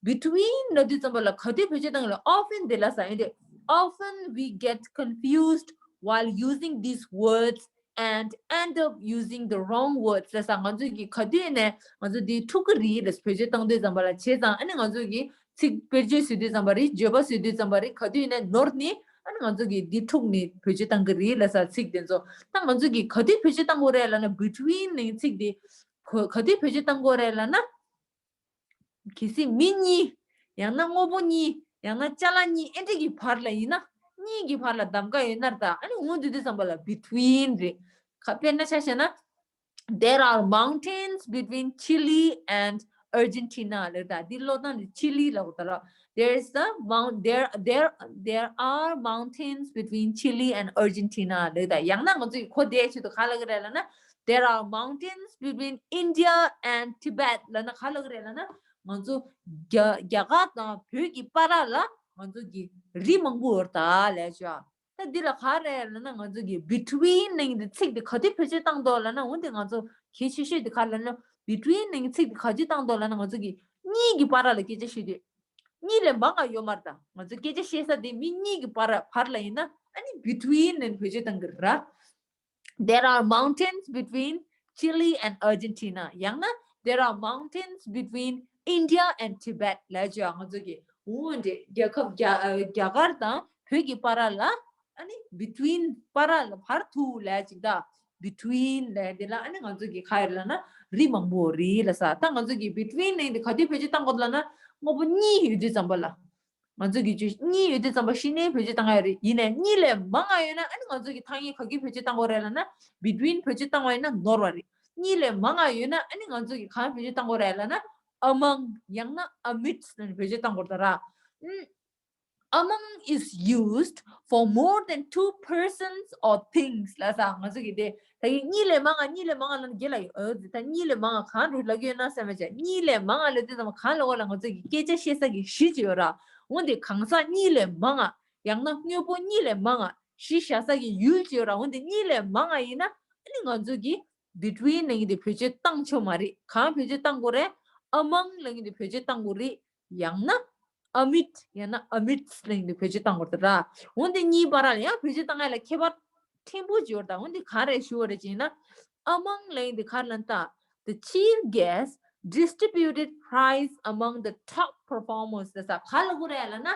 between ལ་དུས་ཙམ་པ་ལ་ག་དུས་བེད་སྤྱོད་བཏང་ལ་often དེ་ལ་ས་ཡིན་ཏེ། often we get confused while using these words and end up using the wrong words ལ་ས་ང་ཚོ་གི་ག་དུས་ནས་ང་ཚོ་འདི་འཁྲུག་གི་རེད་ལ་བེད་སྤྱོད་བཏང་དུས་ཙམ་པ་ལ་བྱས་ཙང་ཨ་ནི་ང་ཚོ་གི་ཚིག་དཔེར་བརྗོད་ཟེར་དུས་ཙམ་པ་རེད། བརྗོད་པ་ཟེར་དུས་ཙམ་པ་རེད། ག་དུས་ནས་ནོར་ནི་ཨ་ནི་ང་ཚོ་གི་འདི་འཁྲུག་ནི་བེད་སྤྱོད་བཏང་གི་རེད་ལ་ས་ཚིག་དེ་ཚོ་ད་ང་ཚོ་གི་ག་དུས་བེད་སྤྱོད་བཏང་དགོས་རེད་ལབ་ན་between ནི་ཚིག་དེ་ག་ག་དུས་བེད་སྤྱོད་བཏང་དགོས་རེད་ལབ་ན། གལ་སྲིད་མི་གཉིས། ཡང་ན་དངོས་པོ་གཉིས། ཡང་ན་ཅ་ལག་གཉིས་ཨེ་འདྲ་གི་བར་ལ་ཡིན་ན། གཉིས་ཀྱི་བར་ལ་གདམ་ག་ཡོད་ན་ད་ཨ་ནི་འོ་དེ་དུས་ཙམ་པ་ལ་between རེད། ཁ་དཔེར་ན་ཆ་བཞག་ན། There are mountains between Chile and Argentina ལབ་ད་འདི་ཀློག་སྟངས་ནི་ཆི་ལི་ལབ་དགོས་ད་ར། There is a mount there there there are mountains between Chile and Argentina ལབ་ད་ཡང་ན་ང་ཚོས་གོ་བདེ་ཆེད་དུ་ག་ལབ་གི་རེད་ལབ་ན། There are mountains between India and Tibet ལབ་ན་ག་ལབ་གི་རེད་ལབ་ན། ང་ཚོ་རྒྱ་རྒྱ་གར་དང་བོད་ཀྱི་བར་ལ་ང་ཚོ་གི་རི་མང་པོ་ཡོད་ད་ལས་བྱ། ད་འདི་ལ་ག་རེ་ལབ་ན་ང་ཚོ་གི་between ནང་གི་ཚིག་འདི་ག་དུས་བེད་སྤྱོད་བཏང་འདུག་ལབ་ན། འོན་ཏེ་ང་ཚོ་གལ་ཆེ་ཤོས་འདི་ག་ལབ་ན་between ནང་གི་ཚིག་འདི་ག་དུས་བཏང་འདུག་ལབ་ན་ང་ཚོ་གི་གཉིས་ཀྱི་བར་ལ་སྐད་ཆ་བཤད་དུས། གཉིས་ལས་མང་ང་ཡོད་མ་རེད་ད། ང་ཚོ་སྐད་ཆ་བཤད་ས་དེ་མི་གཉིས་ཀྱི་བར་བར་ལ་ཡིན་ན་ཨ་ནི་between ནས་བེད་སྤྱོད་བཏང་གི་ར། There are mountains between Chile and Argentina ཡང་ན་There are mountains between India and Tibet ལབ་ཅོ་ང་ཚོ་གི་འོན་ཏེ་རྒྱལ་ཁབ་རྒྱ་རྒྱ་གར་དང་བོད་ཀྱི་བར་ལ་ཨ་ནི་between བར་ལ་བར་དུ་ལབ་ཅིག་ད། between ལབ་དེ་ལ་ཨ་ནི་ང་ཚོ་གི་ག་རེ་ལབ་ན་རི་མང་པོ་རེད་ལབ་ས། ད་ང་ཚོ་གི་between ནས་དེ་ག་དུས་བེད་སྤྱོད་བཏང་དགོས་ལབ་ན་དངོས་པོ་གཉིས་ཡོད་དུས་ཙམ་པ་ལ། ང་ཚོ་གི་ཆོས་གཉིས་ཡོད་དུས་ཙམ་པ་གཞི་ནས་བེད་སྤྱོད་བཏང་ཡ་རེད། ཡིན་ནའི་གཉིས་ལས་མང་ང་ཡོད་ན་ཨ་ནི་ང་ཚོ་གི་ཐ་སྙད་ག་གི་བེད་སྤྱོད་བཏང་དགོས་རེད་ལབ་ན་between བེད་སྤྱོད་བཏང་བ་ཡིན་ན་ནོར་བ་རེད། གཉིས་ལས་མང་ང་ཡོད་ན་ཨ་ནི་ང་ཚོ་གི་གང་བེད་སྤྱོད་བཏང་དགོས་རེད་ལབ་ན་among ཡང་ན་amidst ནས་བེད་སྤྱོད་བཏང་དགོས་རེད་ད་ར། ཨམ། Among is used for more than two persons or things ལབ་ས། ང་ཚོ་གི་དེ་ད་གི་གཉིས་ལས་མང་ང་གཉིས་ལས་མང་ང་ལབ་ན་རྒྱལ་ལ་ཡོད་ཨོ་ད་གཉིས་ལས་མང་ང་གང་རུ་ལབ་ཀྱི་ཡོད་ན་བསམ་པ་བྱས་གཉིས་ལས་མང་ང་ལབ་དུས་ཙམ་པ་གང་ལབ་དགོས་ལ་ང་ཚོ་གི་སྐད་ཆ་བཤད་ས་གི་གཞི་ཅིག་ཡོད་ར། འོན་ཏེ་གང་ཟག་གཉིས་ལས་མང་ང་ཡང་ན་དངོས་པོ་གཉིས་ལས་མང་ང་གཞི་བཞག་ས་གི་ཡུལ་ཅིག་ཡོད་ར། འོན་ཏེ་གཉིས་ལས་མང་ང་ཡིན་ན་ཨ་ནི་ང་ཚོ་གི་between ལབ་ཀྱི་དེ་བེད་སྤྱོད་བཏང་ཆོག་མ་རེད། གང་བེད་སྤྱོད་བཏང་དགོས་རེད། among ལབ་ཀྱི་དེ་བེད་སྤྱོད་བཏང་དགོས་རེད། ཡང་ན་amid ཡང་ན་amidst ལབ་ཀྱི་དེ་བེད་སྤྱོད་བཏང་དགོས་རེད་ད་ར། འོན་ཏེ་གཉིས་བར་ལ་ཡང་བེད་སྤྱོད་བཏང་ཡ་ལ་ཁྱད་པར་ཕྲན་བུ་ཅིག་ཡོད་རེད་ད། འོན་ཏེ་ག་རེ་ཞུ་བ་རེད་ཅེ་ན། among ལབ་ཀྱི་དེ་ག་རེ་ལབ་ན་ད། The chief guest distributed prize among the top performers ལབ་ས་ག་ལབ་དགོས་རེད་ལབ་ན།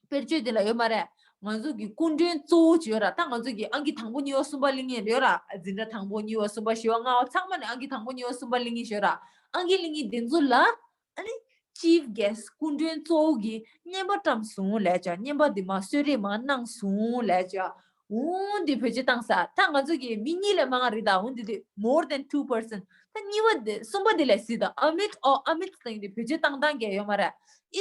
དཔེར་བརྗོད་དེ་ལ་ཡོད་མ་རེད། ང་ཚོ་གི་སྐུ་མགྲོན་གཙོ་བོ་ཅིག་ཡོད་ར། ད་ང་ཚོ་གི་ཨང་ཀི་དང་པོ་གཉིས་པ་གསུམ་པ་གླེང་མཁན་ཡོད་ར། འཛིན་གྲྭ་དང་པོ་གཉིས་པ་གསུམ་པ་བཞི་པ་ལྔ་པ་ཚང་མ་ནས་ཨང་ཀི་དང་པོ་གཉིས་པ་གསུམ་པ་གླེང་མཁན་ཡོད་ར། ཨང་ཀི་གླེང་མཁན་དེ་ཚོ་ལ་ཨ་ནི་chief guest སྐུ་མགྲོན་གཙོ་བོ་གི་རྔན་པ་བཀྲམ་སོང་ལབ་ཅག་རྔན་པ་དེ་མ་གསོལ་རས་མ་གནང་སོང་ལབ་ཅག་འོན་ཏེ་བེད་སྤྱོད་བཏང་ས། ད་ང་ཚོ་གི་མི་གཉིས་ལས་མང་ང་རེད་ད། འོན་ཏེ་དེ་more than two person ད་གཉིས་པ་དེ་གསུམ་པ་དེ་ལ་གཟིགས་དང་། amid or amidst ལབ་མཁན་དེ་བེད་སྤྱོད་བཏང་སྟངས་ཀྱི་ཡོད་མ་རེད།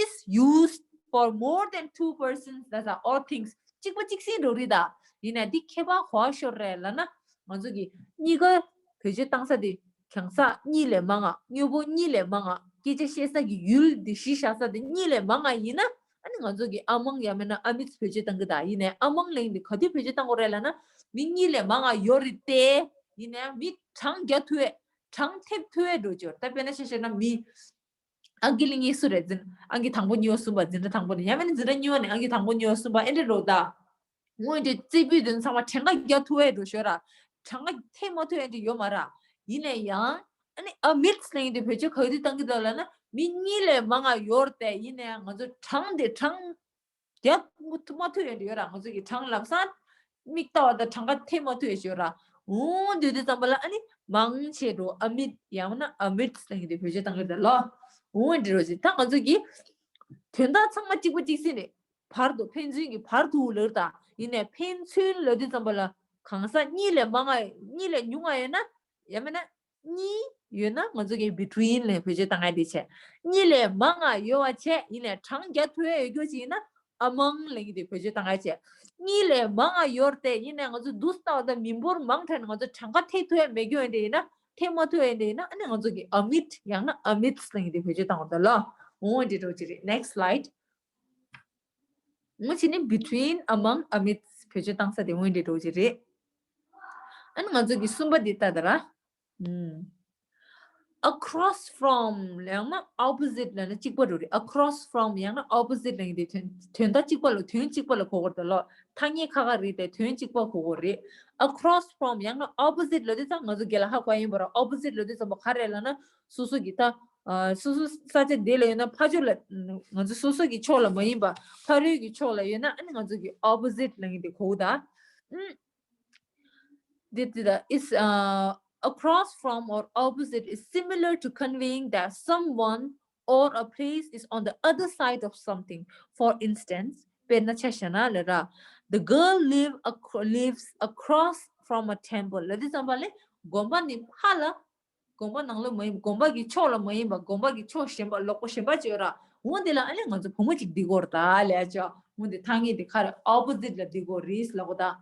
is used for more than two persons, that's all, or things. གཅིག་པ་གཅིག་སྲིད་འགྲོ་རེད་ད། ཡིན་ནའི་འདི་ཁྱད་པར་ག་པར་ཤོར་རེད་ལབ་ན། ང་ཚོ་གི་གཉིས་ཀ་བེད་སྤྱོད་བཏང་ས་དེ་གང་ཟག་གཉིས་ལས་མང་ང་། དངོས་པོ་གཉིས་ལས་མང་ང་། སྐད་ཆ་བཤད་ས་གི་ཡུལ་དེ་གཞི་བཞག་ས་དེ་གཉིས་ལས་མང་ང་ཡིན་ན། ཨ་ནི་ང་ཚོ་གི་among ཡང་མིན་ན་amidst བེད་སྤྱོད་བཏང་གི་ད། ཡིན་ནའི་among ལབ་མཁན་དེ་ག་དུས་བེད་སྤྱོད་བཏང་དགོས་རེད་ལབ་ན། མི་གཉིས་ལས་མང་ང་ཡོད་རེད་དེ། ཡིན་ནའི་མི་གྲངས་རྒྱག་ཐུབ་ཡས། གྲངས་ཐེབས་ཐུབ་ཡས་འགྲོ་ཅོར། ད་དཔེར་ན་ཆ་བཞག་ན་མི་ཨང་ཀི་ལ་གཉིས་སུ་རེད། འཛིན་ཨང་ཀི་དང་པོ་གཉིས་པ་གསུམ་པ། འཛིན་གྲྭ་དང་པོ་ནས་ཡང་མིན་ན་འཛིན་གྲྭ་གཉིས་པ་ནས་ཨང་ཀི་དང་པོ་གཉིས་པ་གསུམ་པ་ཨེ་འདྲ་རོ་ད། སྔོན་དེ་རྩེ་ཕུད་དོན་ཚང་མ་གྲངས་ཀ་རྒྱག་ཐུབ་ཡས་འགྲོ་ཤོད་ར། གྲངས་ཀ་ཐེབས་མ་ཐུབ་ཡས་འདྲ་ཡོད་མ་ར། ཡིན་ནའི་ཡང་ཨ་ནི་amidst ལབ་མཁན་དེ་བེད་སྤྱོད་ག་དུས་བཏང་གི་འདུག་ལབ་ན། མི་གཉིས་ལས་མང་ང་ཡོད་རེད་དེ། ཡིན་ནའི་ང་ཚོ་གྲངས་དེ་གྲངས་རྒྱག་མ་ཐུབ་ཡས་འདྲ་ཡོད་ར། ང་ཚོ་གི་གྲངས་ལམ་སང་མིག་ལྟ་བ་དང་གྲངས་ཀ་ཐེབས་མ་ཐུབ་ཡས་ཡོད་ར། འོ་དུས་དུས་ཙམ་པ་ལ་ཨ་ནི་མང་ཆེ་འགྲོ་amid ཡང་ན་amidst ལབ་མཁན་དེ་བེད་སྤྱོད་བཏང་གི་འདུག་ལོ། འོ་འདྲ་རོ་ཅིག། ད་ང་ཚོ་གི་དོན་དག་ཚང་མ་གཅིག་པ་གཅིག་སྲིད་ནས་བར་དུ། ཕན་ཚུན་གྱི་བར་དུ་ལབ་ད། ཡིན་ནའི་ཕན་ཚུན་ལབ་དུས་ཙམ་པ་ལ་གང་ཟག་གཉིས་ལས་མང་ང་། གཉིས་ལས་ཉུང་ང་ཡོད་ན། ཡང་མིན་ན་གཉིས་ཡོད་ན་ང་ཚོ་གི་between ལབ་བེད་སྤྱོད་བཏང་ཡ་དེ་བྱས། གཉིས་ལས་མང་ང་ཡོད་པ་བྱས། ཡིན་ནའི་གྲངས་རྒྱག་ཐུབ་ཡས་ཡོད་རྒྱུ་ཅིག་ཡིན་ན་among ལབ་མཁན་དེ་བེད་སྤྱོད་བཏང་ཡ་བྱས། གཉིས་ལས་མང་ང་ཡོད་རེད་དེ། ཡིན་ནའི་ང་ཚོ་འདུག་སེ་ལྟ་བ་དང་མི་འབོར་མང་དྲགས་ནས་ང་ཚོ་གྲངས་ཀ་ཐེབས་ཐུབ་ཡས་མེད་རྒྱུ་ཡིན་དེ། ཡིན་ན་ཐེབས་མ་ཐུབ་ཡས་དེ་ཡིན་ན། ཨ་ནི་ང་ཚོ་གི་amid ཡང་ན་amidst ལབ་མཁན་དེ་བེད་སྤྱོད་བཏང་བ་དང་ལ། འོ་འདྲ་རོ་ཅིག་རེད། Next slide. འོ་ཅི་ནི་between, among, amidst བེད་སྤྱོད་བཏང་ས་དེ་འོ་འདྲ་རོ་ཅིག་རེད། ཨ་ནི་ང་ཚོ་གི་གསུམ་པ་དེ་ལྟ་ད་ར། ཨུམ། across from ཡང་ན་opposite ལབ་ན་གཅིག་པ་འགྲོ་རེད། across from ཡང་ན་opposite ལབ་མཁན་དེ་དོན་དོན་དག་གཅིག་པ་ལ། དོན་གཅིག་པ་ལ་གོ་དགོས་རེད་ད་ལོ། ཐ་སྙད་ཁག་ཁག་རེད་དེ་དོན་གཅིག་པ་གོ་དགོས་རེད། across from ཡང་ན་opposite ལབ་དུས་ཙམ་ང་ཚོ་རྒན་ལགས་ཧ་གོ་ཡིན་པ་ར། opposite ལབ་དུས་ཙམ་པ་ག་རེ་ལབ་ན། སོ་སོ་གི་ད་ཨ་སོ་སོ་ས་ཆ་དེ་ལ་ཡོད་ན་ཕར་ཕྱོགས་ལ། ང་ཚོ་སོ་སོ་གི་ཕྱོགས་ལ་མ་ཡིན་པ་ཕ་རོལ་གྱི་ཕྱོགས་ལ་ཡོད་ན། ཨ་ནི་ང་ཚོ་གི་opposite ལབ་མཁན་དེ་གོ་གི་ད། ཨུམ། དེ་དེ་ད་is, uh, across from or opposite is similar to conveying that someone or a place is on the other side of something. For instance, དཔེར་ན་ཆ་བཞག་ན་ལབ་ར། The girl live acro- lives across from a temple. ལབ་དུས་ཙམ་པ་ལ་དགོན་པ་ནི་ཕར་ལ། དགོན་པ་ནང་ལ་མ་ཡིན། དགོན་པ་གི་ཕྱོགས་ལ་མ་ཡིན་པ་དགོན་པ་གི་ཕྱོགས་གཞན་པ་ལོགས་པ་གཞན་པ་ཅིག་ཡོད་ར། འོ་དེ་ལ་ཨ་ནི་ང་ཚོ་བུ་མོ་ཅིག་བསྡད་ཀྱི་ཡོད་རེད་ད་ལབ་ཡ་ཅིག། འོ་དེ་ཐ་སྙད་དེ་ག་རེ་opposite ལ་བསྡད་ཀྱི་ཡོད་རེད་ལབ་གོ་ད།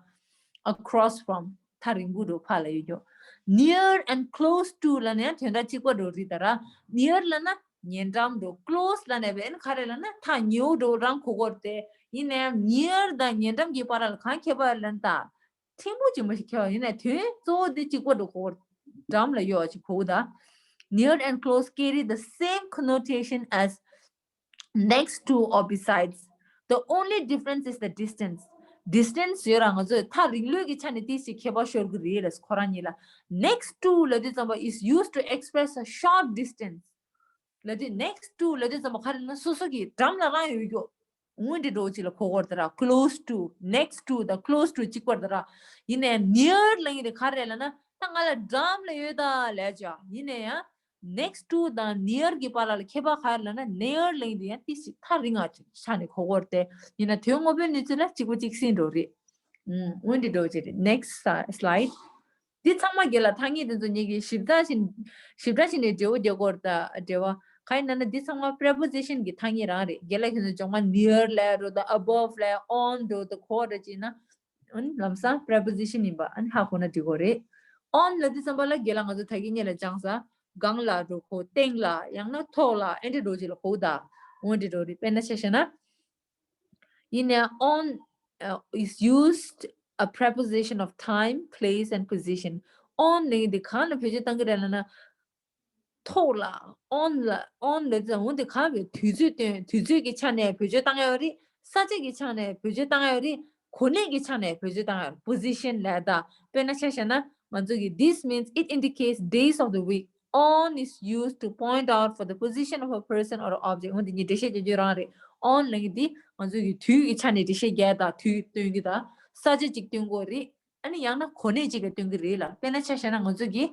across from ཐག་རིང་པོ་འགྲོ་ཕར་ལ་ཡོད་རྒྱུ། near and close to ལབ་ན་ཡང་དོན་དག་གཅིག་པ་འགྲོ་རེད་ད་ར། near ལབ་ན་ཉེ་འགྲམ་འགྲོ། close ལབ་ན་བས་ཨ་ནི་ག་རེ་ལབ་ན་ཐག་ཉེ་བོ་འགྲོ་རང་གོ་གི་ཡོད་རེད་དེ། ཡིན་ནའི་near དང་ཉེ་འགྲམ་གྱི་བར་ལ་གང་ཁྱད་པར་ལབ་ན་ད། ཕྲན་བུ་ཅིག་མ་ཞིག་ཁྱད་པར། ཡིན་ནའི་དོན་གཙོ་བོ་དེ་གཅིག་པ་འགྲོ་གོ། འགྲམ་ལ་ཡོད་ཅིག་གོ་ད། near and close carry the same connotation as next to or besides. The only difference is the distance. distance ཡོད་ར། ང་ཚོས་ཐག་རིང་ལོས་ཀྱི་ཆ་ནས་ཏོག་ཙམ་ཁྱད་པར་ཤོར་གི་རེད་ལ། ཁོ་རང་གཉིས་ལ། next to ལབ་དུས་ཙམ་པ་is used to express a short distance. ལབ་དུས་next to ལབ་དུས་ཙམ་པ་ག་རེ་ལབ་ན་སོ་སོ་གི་འགྲམ་ལ་རང་ཡོད་རྒྱུ། འོ་འདི་འདྲ་བོ་ཅིག་ལ་གོ་གི་ཡོད་རེད་ད་ར། close to, next to དང་close to གཅིག་པ་རེད་ད་ར། ཡིན་ནའི་near ལབ་མཁན་དེ་ག་རེ་ལབ་ན་ད་ང་ལ་འགྲམ་ལ་ཡོད་ད་ལབ་ཅག། ཡིན་ནའི་ཡང་next to དང་near གི་བར་ལ་ཁྱད་པར་ག་རེ་ལབ་ན་near ལབ་མཁན་དེ་ཡང་ཏོག་ཙམ་ཐག་རིང་ང་ཆ་ནས་གོ་གི་ཡོད་རེད་དེ། ཡིན་ན་དོན་དངོས་པོའི་གནས་ཚུལ་ལ་གཅིག་པ་གཅིག་སྲིད་འགྲོ་རེད། ཨུམ། འོ་འདི་འདྲ་བོ་ཅིག་རེད། next slide. འདི་ཚང་མ་རྒན་ལགས་ཐ་སྙད་དེ་ཚོ་ངེད་ཀྱིས་ཞིབ་ཕྲ་ཞིག་ཞིབ་ཕྲ་ཞིག་ནས་འབྲེལ་བ་རྒྱག་དགོས་རེད་ད། འབྲེལ་བ་གང་ཡིན་ན་ན་འདི་ཚང་མ་preposition གི་ཐ་སྙད་རང་རེད། རྒན་ལགས་ཁྱེད་ཚོ་སྦྱོང་མ་near ལབ་རོ་ད། above ལབ། on འགྲོ་ད། གོ་ར་ཅིག་ན། ཨ་ནི་ལམ་སང་preposition ཡིན་པ་ཨ་ནི་ཧ་གོ་ན་འགྲིག་གི་རེད། on ལབ་དུས་ཙམ་པ་ལ་རྒན་ལགས་ང་ཚོ་ད་གིན་སྔོན་ལ་སྦྱངས་ས། སྒང་ལ་འགྲོ་གོ། སྟེང་ལ། ཡང་ན་ཐོག་ལ། ཨེ་འདྲ་འགྲོ་ཅིག་ལ་གོ་ད། འོ་འདྲ་འགྲོ་རེད། དཔེར་ན་ཆ་བཞག་ན། ཡིན་ནའི་on, uh, is used a preposition of time, place and position. on ལབ་མཁན་དེ་གང་ལ་བེད་སྤྱོད་བཏང་གི་རེད་ལབ་ན། ཐོག་ལ། on ལ། on ལབ་ཙང་འོ་དེ་གང་བའི་དུས་ཚོད་སྟོན། དུས་ཚོད་ཀྱི་ཆ་ནས་བེད་སྤྱོད་བཏང་ཡོད་རེད། ས་ཆ་གི་ཆ་ནས་བེད་སྤྱོད་བཏང་ཡོད་རེད། གོ་གནས་ཀྱི་ཆ་ནས་བེད་སྤྱོད་བཏང་ཡོད་རེད། position ལབ་ད། དཔེར་ན་ཆ་བཞག་ན་ང་ཚོ་གི་this means it indicates days of the week. on is used to point out for the position of a person or object. འོ་དེ་གཉིས་འགྲེལ་བཤད་རྒྱག་རྒྱུ་རང་རེད། on ལབ་མཁན་དེ་ང་ཚོ་གི་དུས་ཀྱི་ཆ་ནས་འགྲེལ་བཤད་རྒྱག་ད། དུས་སྟོན་གྱི་ད། ས་ཆ་གཅིག་སྟོན་གྱི་ཡོད་རེད། ཨ་ནི་ཡང་ན་གོ་གནས་གཅིག་ལ་སྟོན་གྱི་རེད་ལ། དཔེར་ན་ཆ་བཞག་ན་ང་ཚོ་གི་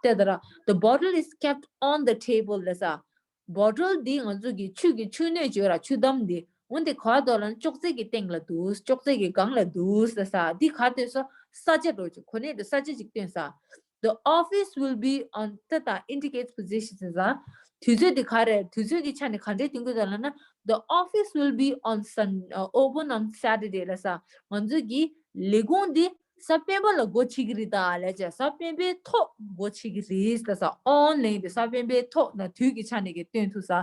དེ་ལྟར་the bottle is kept on the table ལབ་ས། bottle འདི་ང་ཚོ་གི་ཆུ་གི་ཆུ་སྣོད་ཅིག་ཡོད་ར། ཆུ་དམ་འདི། འོ་འདི་ག་པར་འདུག་ལབ་ན་ཅོག་ཙེ་གི་སྟེང་ལ་འདུག་ཅོག་ཙེ་གི་སྒང་ལ་འདུག་ལབ་ས། འདི་ག་སྟོན་ས། ས་ཆ་འགྲོ་ཅིག་གོ་གནས་དེ་ས་ཆ་ཅིག་སྟོན་ས། The office will be on ད་ད་indicates position ཟེར་ས། དུས་ཚོད་དེ་ག་རེ་དུས་ཚོད་ཀྱི་ཆ་ནས་ག་འདྲའི་སྟོན་གྱི་འདུག་ལབ་ན། The office will be on Sun uh, open on Saturday ལབ་ས། ང་ཚོ་གི་ལས་ཁུངས་འདི་གཟའ་སྤེན་པ་ལ་སྒོ་ཕྱེ་གི་རེད་ད་ལབ་བྱས། གཟའ་སྤེན་པའི་ཐོག་སྒོ་ཕྱེ་གི་རེད་ལབ་ས། on ལབ་ཡས་དེ་གཟའ་སྤེན་པའི་ཐོག་ན་དུས་ཀྱི་ཆ་ནས་ཀྱི་སྟོན་ཐུབ་ས།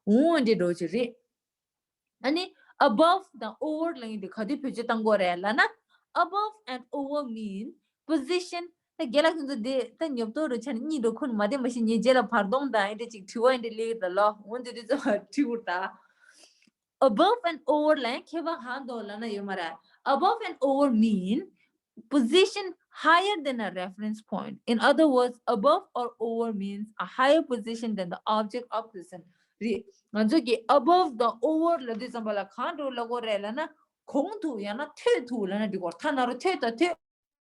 འོ་འདི་འདྲ་ཅིག་རེད། ཨ་ནི་above དང་over ལབ་ཡས་དེ་ག་དུས་བེད་སྤྱོད་གཏང་དགོས་རེད་ལབ་ན། Above and over mean position. ད་རྒན་ལགས་ཁྱོད་ཚོ་དེ་ད་ཉོབ་ཏོ་རུ་ཆ་ནས་གཉིད་འགྲོ་ཁུལ་མ་བསྡད་མ་ཤེས། ངའི་རྗེས་ལ་བར་སྟོང་དང་ཨེ་འདྲ་ཅིག་དྲི་བ་ཨེ་འདྲ་སླེབས་ད་ལོ། འོ་འདི་དུས་ཚོད་དྲི་བུར་ད། Above and over ལ་ཡང་ཁྱད་པར་གང་འདུག་ལབ་ན་ཡོད་མ་རེད། Above and over mean position higher than a reference point. In other words, above or over means a higher position than the object of present. རེད། ང་ཚོ་གི་above དང་over ལབ་དུས་ཙམ་པ་ལ་གང་འདྲ་ལབ་དགོས་རེད་ལབ་ན། གོང་དུ་ཡང་ན་མཐོ་དུ་ལབ་ན་འགྲིག་གོ། ཐ་ན་རོ་མཐོ་དང་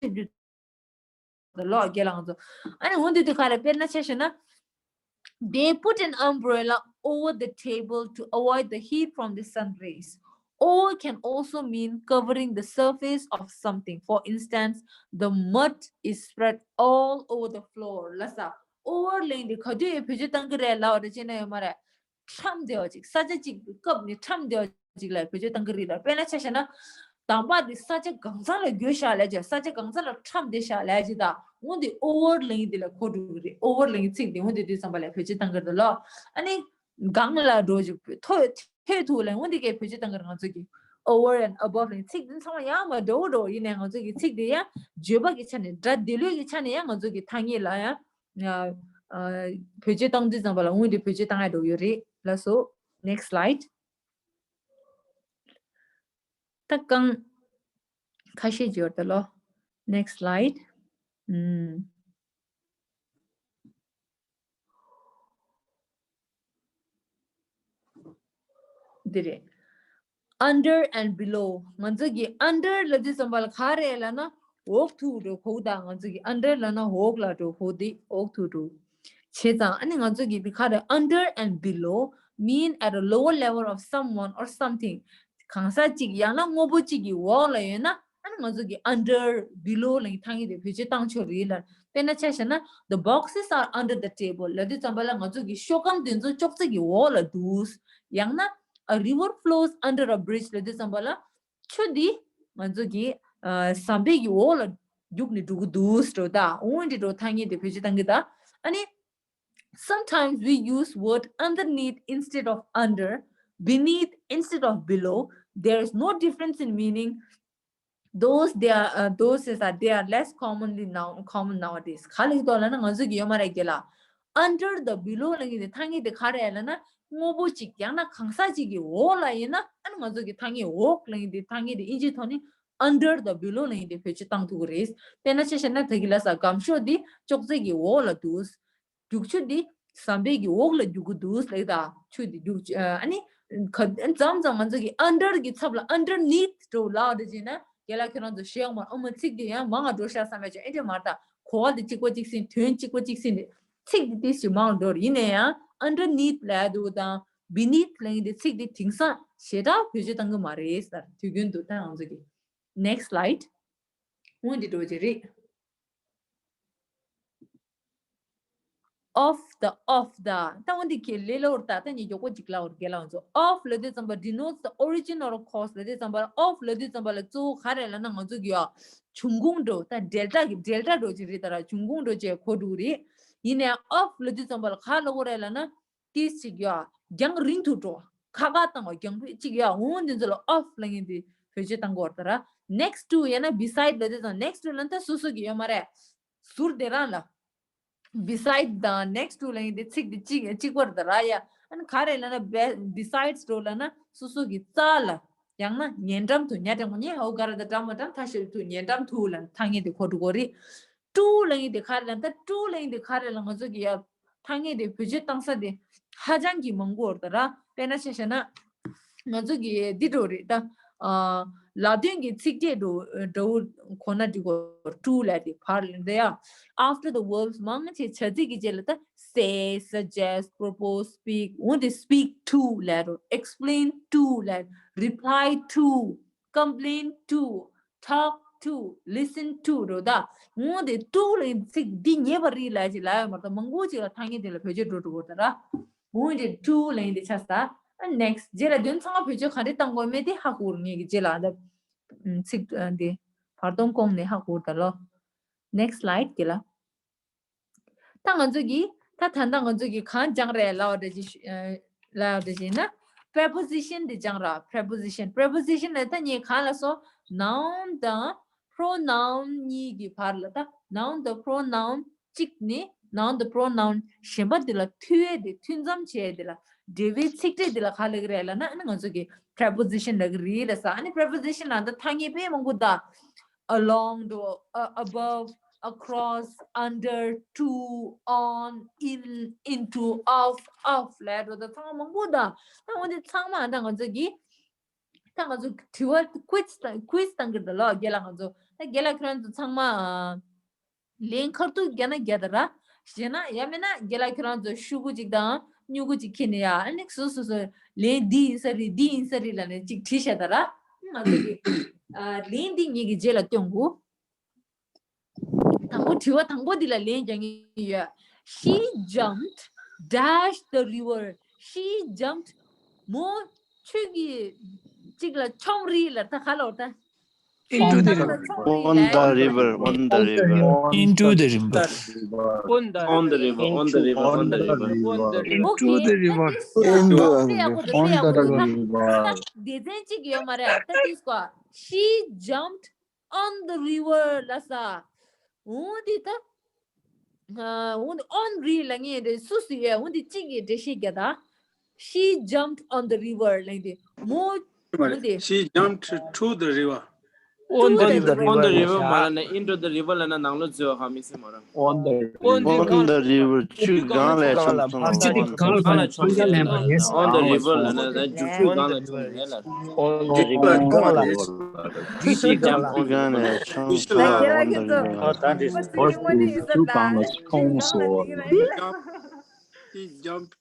མཐོ། ལོ་རྒན་ལགས་ཚོ། ཨ་ནི་འོ་འདི་དུས་ག་རེ་དཔེར་ན་ཆ་བཞག་ན། They put an umbrella over the table to avoid the heat from the sun rays. Over can also mean covering the surface of something. For instance, the mud is spread all over the floor. ལབ་ས། over ལབ་ཡས་འདི་ག་དུས་བེད་སྤྱོད་གཏང་གི་རེད་ལབ་པ་རེད་ཅེ་ན་ཡོད་མ་རེད། ཁྲམ་བདེ་བ་ཅིག་ས་ཆ་ཅིག་སྐབས་ནི་ཁྲམ་བདེ་བ་ཅིག་ལ་བེད་སྤྱོད་གཏང་གི་རེད་ལ། དཔེར་ན་ཆ་བཞག་ན། དམ་པ་འདི་ས་ཆ་གང་ཚང་ལ་འགྱོད་བཞག་ལས་ཀྱི་ས་ཆ་གང་ཚང་ལ་ཁྲམ་བདེ་བཞག་ལས་ཀྱི་ད་འོ་འདི་over ལབ་ཡས་འདི་ལ་གོ་འགྲོ་གི་རེད། over ལབ་ཡས་ཚིག་འདི་འོ་འདི་དུས་ཙམ་པ་ལ་བེད་སྤྱོད་གཏང་གི་རེད་ལོ། ཨ་ནི་གང་ལ་འགྲོ་ཅིག་མཐོ་མཐོ་དུ་ལ་འོ་འདི་གའི་བེད་སྤྱོད་གཏང་གི་རེད། ང་ཚོ་གི་over and above ལབ་ཡས་ཚིག་འདི་ཚང་མ་ཡང་མ་འདྲ་བོ་འདྲ་བོ་ཡིན་ནའི་ང་ཚོ་གི་ཚིག་འདི་ཡང་བརྗོད་པ་གི་ཆ་ནས་སྒྲ་དེ་ལོས་ཀྱི་ཆ་ནས་ཡང་ང་ཚོ་གི་ཐ་སྙད་ལ་ཡང་ཡ། ཨ། བེད་སྤྱོད་བཏང་དུས་ཙམ་པ་ལ་འོ་འདི་བེད་སྤྱོད་བཏང་ཡ་འགྲོ་ཡོད་རེད་ལགས་སོ། Next slide. ད་རྐང་ཁ་ཤས་ཅིག་ཡོད་རེད་ལོ། Next slide. ཨུམ། འདི་རེད། Under and below. ང་ཚོ་གི་under ལབ་དུས་ཙམ་པ་ལ་ག་རེ་ལབ་ན་འོག་ཏུ་འགྲོ་གོ་ད། ང་ཚོ་གི་under ལབ་ན་འོག་ལ་འགྲོ་གོ་དེ་འོག་ཏུ་འགྲོ། བྱས་ཙང་ཨ་ནི་ང་ཚོ་གི་འདི་ག་རེ། Under and below mean at a lower level of someone or something. གང་ཟག་ཅིག་ཡང་ན་དངོས་པོ་ཅིག་གི་འོག་ལ་ཡོད་ན། ཨ་ནི་ང་ཚོ་གི་under, below ལབ་ཡས་ཐ་སྙད་དེ་བེད་སྤྱོད་བཏང་ཆོག་རེད་ལ། དཔེར་ན་ཆ་བཞག་ན། The boxes are under the table. ལབ་དུས་ཙམ་པ་ལ་ང་ཚོ་གི་ཤོག་སྒམ་དེ་ཚོ་ཅོག་ཙེ་གི་འོག་ལ་འདུག། ཡང་ན། A river flows under a bridge. ལབ་དུས་ཙམ་པ་ལ་ཆུ་འདི་ང་ཚོ་གི་ཨ་ཟམ་པའི་གི་འོག་ལ་རྒྱུག་ནས་འགྲོ་གི་འདུག་འགྲོ་ད། འོ་འདི་འདྲ་ཐ་སྙད་དེ་བེད་སྤྱོད་བཏང་གི་ད། ཨ་ནི། Sometimes we use word underneath instead of under, beneath instead of below. There is no difference in meaning. Those they are, uh, those is that they are less commonly now common nowadays. ག་ལ་ཡོད་ལབ་ན་ང་ཚོ་གི་ཡོད་མ་རེད་རྒན་ལགས། Under དང་below ལབ་མཁན་དེ་ཐ་སྙད་དེ་ག་རེ་ལབ་ན་དངོས་པོ་གཅིག་ཡང་ན་གང་ཟག་གཅིག་གི་འོག་ལ་ཡིན་ན། ཨ་ནི་ང་ཚོ་གི་ཐ་སྙད་འོག་ལབ་མཁན་དེ་ཐ་སྙད་དེ་དབྱིན་ཇིའི་ཐོག་ནས་under དང་below ལབ་མཁན་དེ་བེད་སྤྱོད་བཏང་ཐུབ་ཀྱི་རེད། དཔེར་ན་ཆ་བཞག་ན་ད་གི་ལབ་ས་སྒམ་ཤོག་འདི་ཅོག་ཙེ་གི་འོག་ལ་འདུག། རྒྱུག་ཆུ་འདི་ཟམ་པའི་གི་འོག་ལ་རྒྱུག་གི་འདུག་ལབ་ད། ཆུ་འདི་རྒྱུག་ཨ་ནི་ག་མཚམས་མཚམས་ང་ཚོ་གི་under གི་ཚབ་ལ་underneath འགྲོ་ལབ་རེད་ཅེ་ན། རྒན་ལགས་ཁྱོད་རང་ཚོ་ཤེས་ཡོང་མ། ཨ་མ་ཚིག་འདི་ཡང་མང་ང་འགྲོ་ཤག་བསམ་ཡ་ཅིག་ཨེ་འདྲ་མ་རེད་ད། གོ་བ་འདི་གཅིག་པ་གཅིག་ཟིན། དོན་གཅིག་པ་གཅིག་ཟིན་རེད། ཚིག་འདི་ཏིས་ཅིག་མང་འགྲོ་རེད། ཡིན་ན་ཡང་underneath ལབ་འདུག་དང་beneath ལབ་མཁན་འདི་ཚིག་འདི་དེང་སང་ཞེ་དྲག་བེད་སྤྱོད་བཏང་གི་མ་རེད་ཟེར། དུས་རྒྱུན་དུ་ད་ང་ཚོ་གི། Next slide. འོ་འདི་འགྲོ་གི་རེད། Of the, of the. ད་འོ་འདི་གི་ལེ་ལོར་ད་ད་ནི་མགྱོགས་པོ་གཅིག་ལབ་འོར་རྒན་ལགས་ཚོ། Of ལབ་དུས་ཙམ་པ་denotes the origin or cause ལབ་དུས་ཙམ་པ། Of ལབ་དུས་ཙམ་པ་ལ་གཙོ་བོ་ག་རེ་ལབ་ན་ང་ཚོ་གི་ཡ་འབྱུང་ཁུངས་འགྲོ་ད་འབྲེལ་སྒྲ་གི་འབྲེལ་སྒྲ་འགྲོ་གི་རེད། ད་ར་འབྱུང་ཁུངས་འགྲོ་བྱས་གོ་འགྲོ་གི་རེད། ཡིན་ནའང་of ལབ་དུས་ཙམ་པ་ལ་ག་ལབ་དགོས་རེད་ལབ་ན། ཏིས་ཅིག་ཡ། རྒྱང་རིང་དུ་འགྲོ། ཁ་ཁ་བཏང་བ་རྒྱང་འཕེན་ཅིག་ཡ། འོ་འདི་ཚོ་ལ་of ལབ་མཁན་དེ་བེད་སྤྱོད་བཏང་གི་ཡོད་རེད་ད་ར། Next to ཡང་ན་beside ལབ་དུས་ཙམ་next to ལབ་ན་ད་སོ་སོ་གི་ཡོད་མ་རེད། ཟུར་དེ་རང་ལ། Beside དང་next to ལབ་མཁན་དེ་ཚིག་དེ་གཅིག་གཅིག་པ་རེད་ད་ར་ཡ། ཨ་ནི་ག་རེ་ལབ་ན་be- besides འགྲོ་ལབ་ན་སོ་སོ་གི་རྩ་ལ། ཡང་ན་ཉེ་འགྲམ་དུ། ཉ་འགྲམ་ཉེ་ཧའོ་ག་ར་ད་འགྲམ་མ་འགྲམ་ཐ་ཤལ་དུ་ཉེ་འགྲམ་དུ་ལབ་ཐ་སྙད་དེ་གོ་འགྲོ་གི་རེད། To ལབ་མཁན་དེ་ག་རེ་ལབ་ན་ད་to ལབ་མཁན་དེ་ག་རེ་ལབ་ང་ཚོ་གི་ཡ། ཐ་སྙད་དེ་བེད་སྤྱོད་བཏང་ས་དེ་ཧ་ཅང་གི་མང་པོ་ཡོད་རེད་ད་ར། དཔེར་ན་ཆ་བཞག་ན། ང་ཚོ་གི་འདི་འདྲ་རེད་ད། ཨ། ལ་དོན་གྱི་ཚིག་ཕྲད་འདྲ་འདྲ་བོ་གོ་ན་འགྲིག་གོ to ལབ་དེ་བར་ལ་འདི་ཡ། After the verbs མང་ཆེ་བྱ་ཚིག་གི་རྗེས་ལ་ད་say, suggest, propose, speak འོ་དེ་speak to ལབ་རོ། explain to ལབ། reply to, complain to, talk to, listen to རོ་ད། འོན་ཏེ་to ལ་ཡིན་ཚིག་འདི་ཉན་པར་རིགས་ལ་ཅིག་ལབ་ཡོད་མ་རེད། མང་པོ་ཅིག་ལ་ཐ་སྙད་དེ་ལ་བེད་སྤྱོད་འགྲོ་འགྲོ་གོ་ད་ར། འོན་ཏེ་to ལ་ཡིན་དེ་ཆགས་ས། ཨ་next རྗེས་ལ་དོན་ཚང་མ་བེད་སྤྱོད་ག་འདྲས་བཏང་དགོས་མེད་དེ་ཧ་གོ་རུ་ངེས་ཀྱི་རྗེས་ལ་ཨ་ད་ཚིག་འདི་བར་སྟོང་བསྐོང་ནས་ཧ་གོ་ད་ལོ། Next slide རྒན་ལགས། ད་ང་ཚོ་གིས་ད་ད་ལྟ་ང་ཚོ་གིས་གང་སྦྱང་རེད་ལབ་པ་འདྲ་ཅིག་ལབ་པ་འདྲ་ཅིག་ན། preposition དེ་སྦྱང་ར། preposition preposition ལ་ད་ངས་གང་ལ་སོ། noun དང་pronoun གཉིས་ཀྱི་བར་ལ་ད་noun དང་pronoun གཅིག་ནི་noun དང་pronoun གཞན་པ་དེ་ལ་མཐུད་ཡས་དེ་མཐུད་མཚམས་བྱས་དེ་ལ་འབྲེལ་བའི་ཚིག་ཕྲད་དེ་ལ་ག་ལབ་ཀྱི་རེད་ལབ་ན། ཨ་ནི་ང་ཚོ་གིས་preposition ལབ་ཀྱི་རེད་ལབ་ས། ཨ་ནི་preposition ལ་ད་ཐ་སྙད་དཔེ་མང་པོ་ད། along དོ། uh, above, across, under, to, on, in, into, of, of ལབ་འགྲོ་ད་ཚང་མ་མང་པོ་ད། ད་འོན་ཏེ་ཚང་མ་ད་ང་ཚོ་གིས་ད་ང་ཚོ་དྲི་བ་quiz དང་quiz བཏང་གི་རེད་ལོ་རྒན་ལགས། ང་ཚོ་ད་རྒན་ལགས་ཁྱེད་རང་ཚོ་ཚང་མ་ལན་ཁ་ཐུག་རྒྱག་ན་རྒྱག་ད་ར། གཞན་ན་ཡང་མིན་ན་རྒན་ལགས་ཁྱེད་རང་ཚོ་ཤོག་གུ་གཅིག་དང་སྨྱུ་གུ་གཅིག་ཁྱེར་ནས་ཡ། ཨ་ནི་སོ་སོ་སོ་ལན་འདི་ཡིན་ས་རེད་འདི་ཡིན་ས་རེད་ལབ་ནས་གཅིག་བྲིས་བཞག་ད་ར། ང་ཚོ་གི་ཨ་ལན་འདི་ངེད་ཀྱི་རྗེས་ལ་སྟོན་དགོས། དང་པོ་དྲི་བ་དང་པོ་འདི་ལ་ལན་རྒྱག་གི་ཡོད། She jumped dash the river. She jumped མོ་ཆུ་གི་གཅིག་ལ་མཆོངས་རེད་ལབ་ད་ག་ལབ་ད། Into the river. On the river, on the river. Into the river. On the river, on the river, on the river. Into the river. On the river. སྡེ་ཚན་གཅིག་ཡོད་མ་རེད། ད་དེ་སྐོར། She jumped on the river ལབ་ས། འོ་འདི་ད། འོ་འདི་on རེད་ལབ་ངེས་རེད། སུ་སུ་ཡོད། འོ་འདི་གཅིག་གིས་འགྲེལ་བཤད་རྒྱག་ད། She jumped on the river ལབ་འདི་མོ། འོ་འདི། She jumped to the river. On the river. On the river མ་ལབ་ན་into the river ལབ་ན་ནང་ལོགས་འཛུལ་བ་ག་མི་སྲིད་མ་རེད། On the river. On the river ཆུ་སྒང་ལ་མཆོངས་སོང་། གང་ལ་མཆོངས་སོང་། On the river ལབ་ན་ད་རྒྱུག་ཆུ་སྒང་ལ་མཆོངས་རེད་ལ། On the river. ཆུ་སྒང་ལ་མཆོངས་སོང་། On the river. ཆུ་སྒང་ལ་མཆོངས་སོང་། She jumped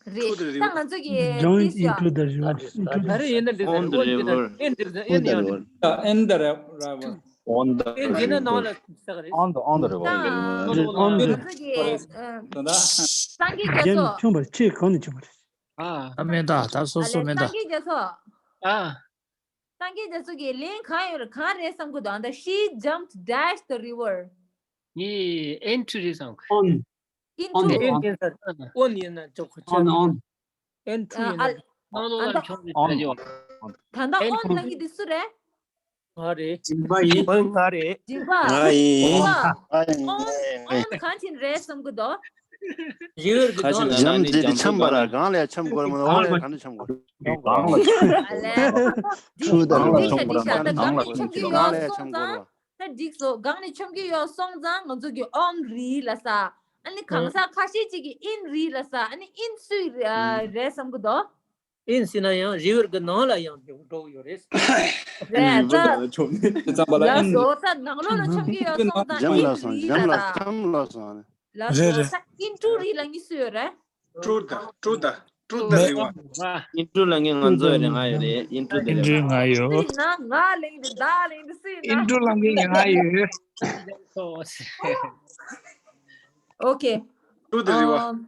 རེད། ད་ང་ཚོ་གི Jump into the river. Into the river. On the river. In the river. In the river. On the river. On the, on the river. ད་ང་ཚོ་གི་སངས་རྒྱས་རྒྱ་མཚོ། ཆུ་གང་ནས་ཆུ་བར། ཨ་མེད་ད་ད་སོ་སོ་མེད་ད། སངས་རྒྱས་རྒྱ་མཚོ། ཨ། སངས་རྒྱས་རྒྱ་མཚོ་གི་ལན་གང་ཡོད་རེད། གང་རེད་བསམ་གི་འདུག་ཨ་ད། She jumped dash the river. ངས་into རེད་བསམ་གི། On. Into. On. On ཡིན་ན་ཅོག་ཁོ་ཅོག on on. Into ཡིན་ན་ནང་ལོགས་ལ་མཆོང་རེད་ད་ཡོད། ད་ལྟ་on ལབ་ཀྱི་འདི་སུ་རེད། ང་རེད། སྦྱིན་པ་ཡིན། ང་རེད། སྦྱིན་པ། ང་ཡིན། སྦྱིན་པ། on on གང་ཕྱིན་རེད་བསམ་གི་འདུག་རི་ཝར་གི་ནང་ལ་འཇམ་འདི་འཆམ་པ་ར། གང་ལ་འཆམ་དགོས་མོད། འོ་ལ་གང་ལ་འཆམ་དགོས། གང་ལ། ཁྲུ་དང་ལ་འཆམ་དགོས་ར། གང་ལ་འཆམ་དགོས་ར། གང་ལ་འཆམ་དགོས་ར། ད་འགྲིག་སོང་། གང་ནས་འཆམ་གྱི་ཡོད་སོང་ཙང་ང་ཚོ་གི་on རེད་ལབ་ས། ཨ་ནི་གང་ཟག་ཁ་ཤས་ཅིག་གིས་in རེད་ལབ་ས། ཨ་ནི་in སུའི་རེད་བསམ་གི་འདུག in ཟེར་ན་ཡང་རི་ཝར་གི་ནང་ལ་ཡང་འགྲོ་གི་ཡོད་རེད། རེད་ད། ལགས་སོ། ད་ནང་ལོགས་ལ་འཆམ་གྱི་ཡོད་སོང་ཙང་འཇམ་in ལགས་སོ། རེད་འཇམ་ལགས་ལབ་ས། འཇམ་ལགས་སོ། ལགས་སོ། རེད་རེད། ད་into རེད་ལབ་ནི་སུ་ཡོད་རེད། Into the, into the river. Into ལབ་མཁན་ང་ཚོ་ཡོད་རེད། ང་ཡོད་རེད། Into the river. Into ང་ཡོད། སུ་ཡིན་ན། ང་ལབ་ཀྱི་འདུག་བདག་ལབ་ཀྱི་འདུག་སུ་ཡིན་ན། Into ལབ་མཁན་ང་ཡོད། Okay. To the river.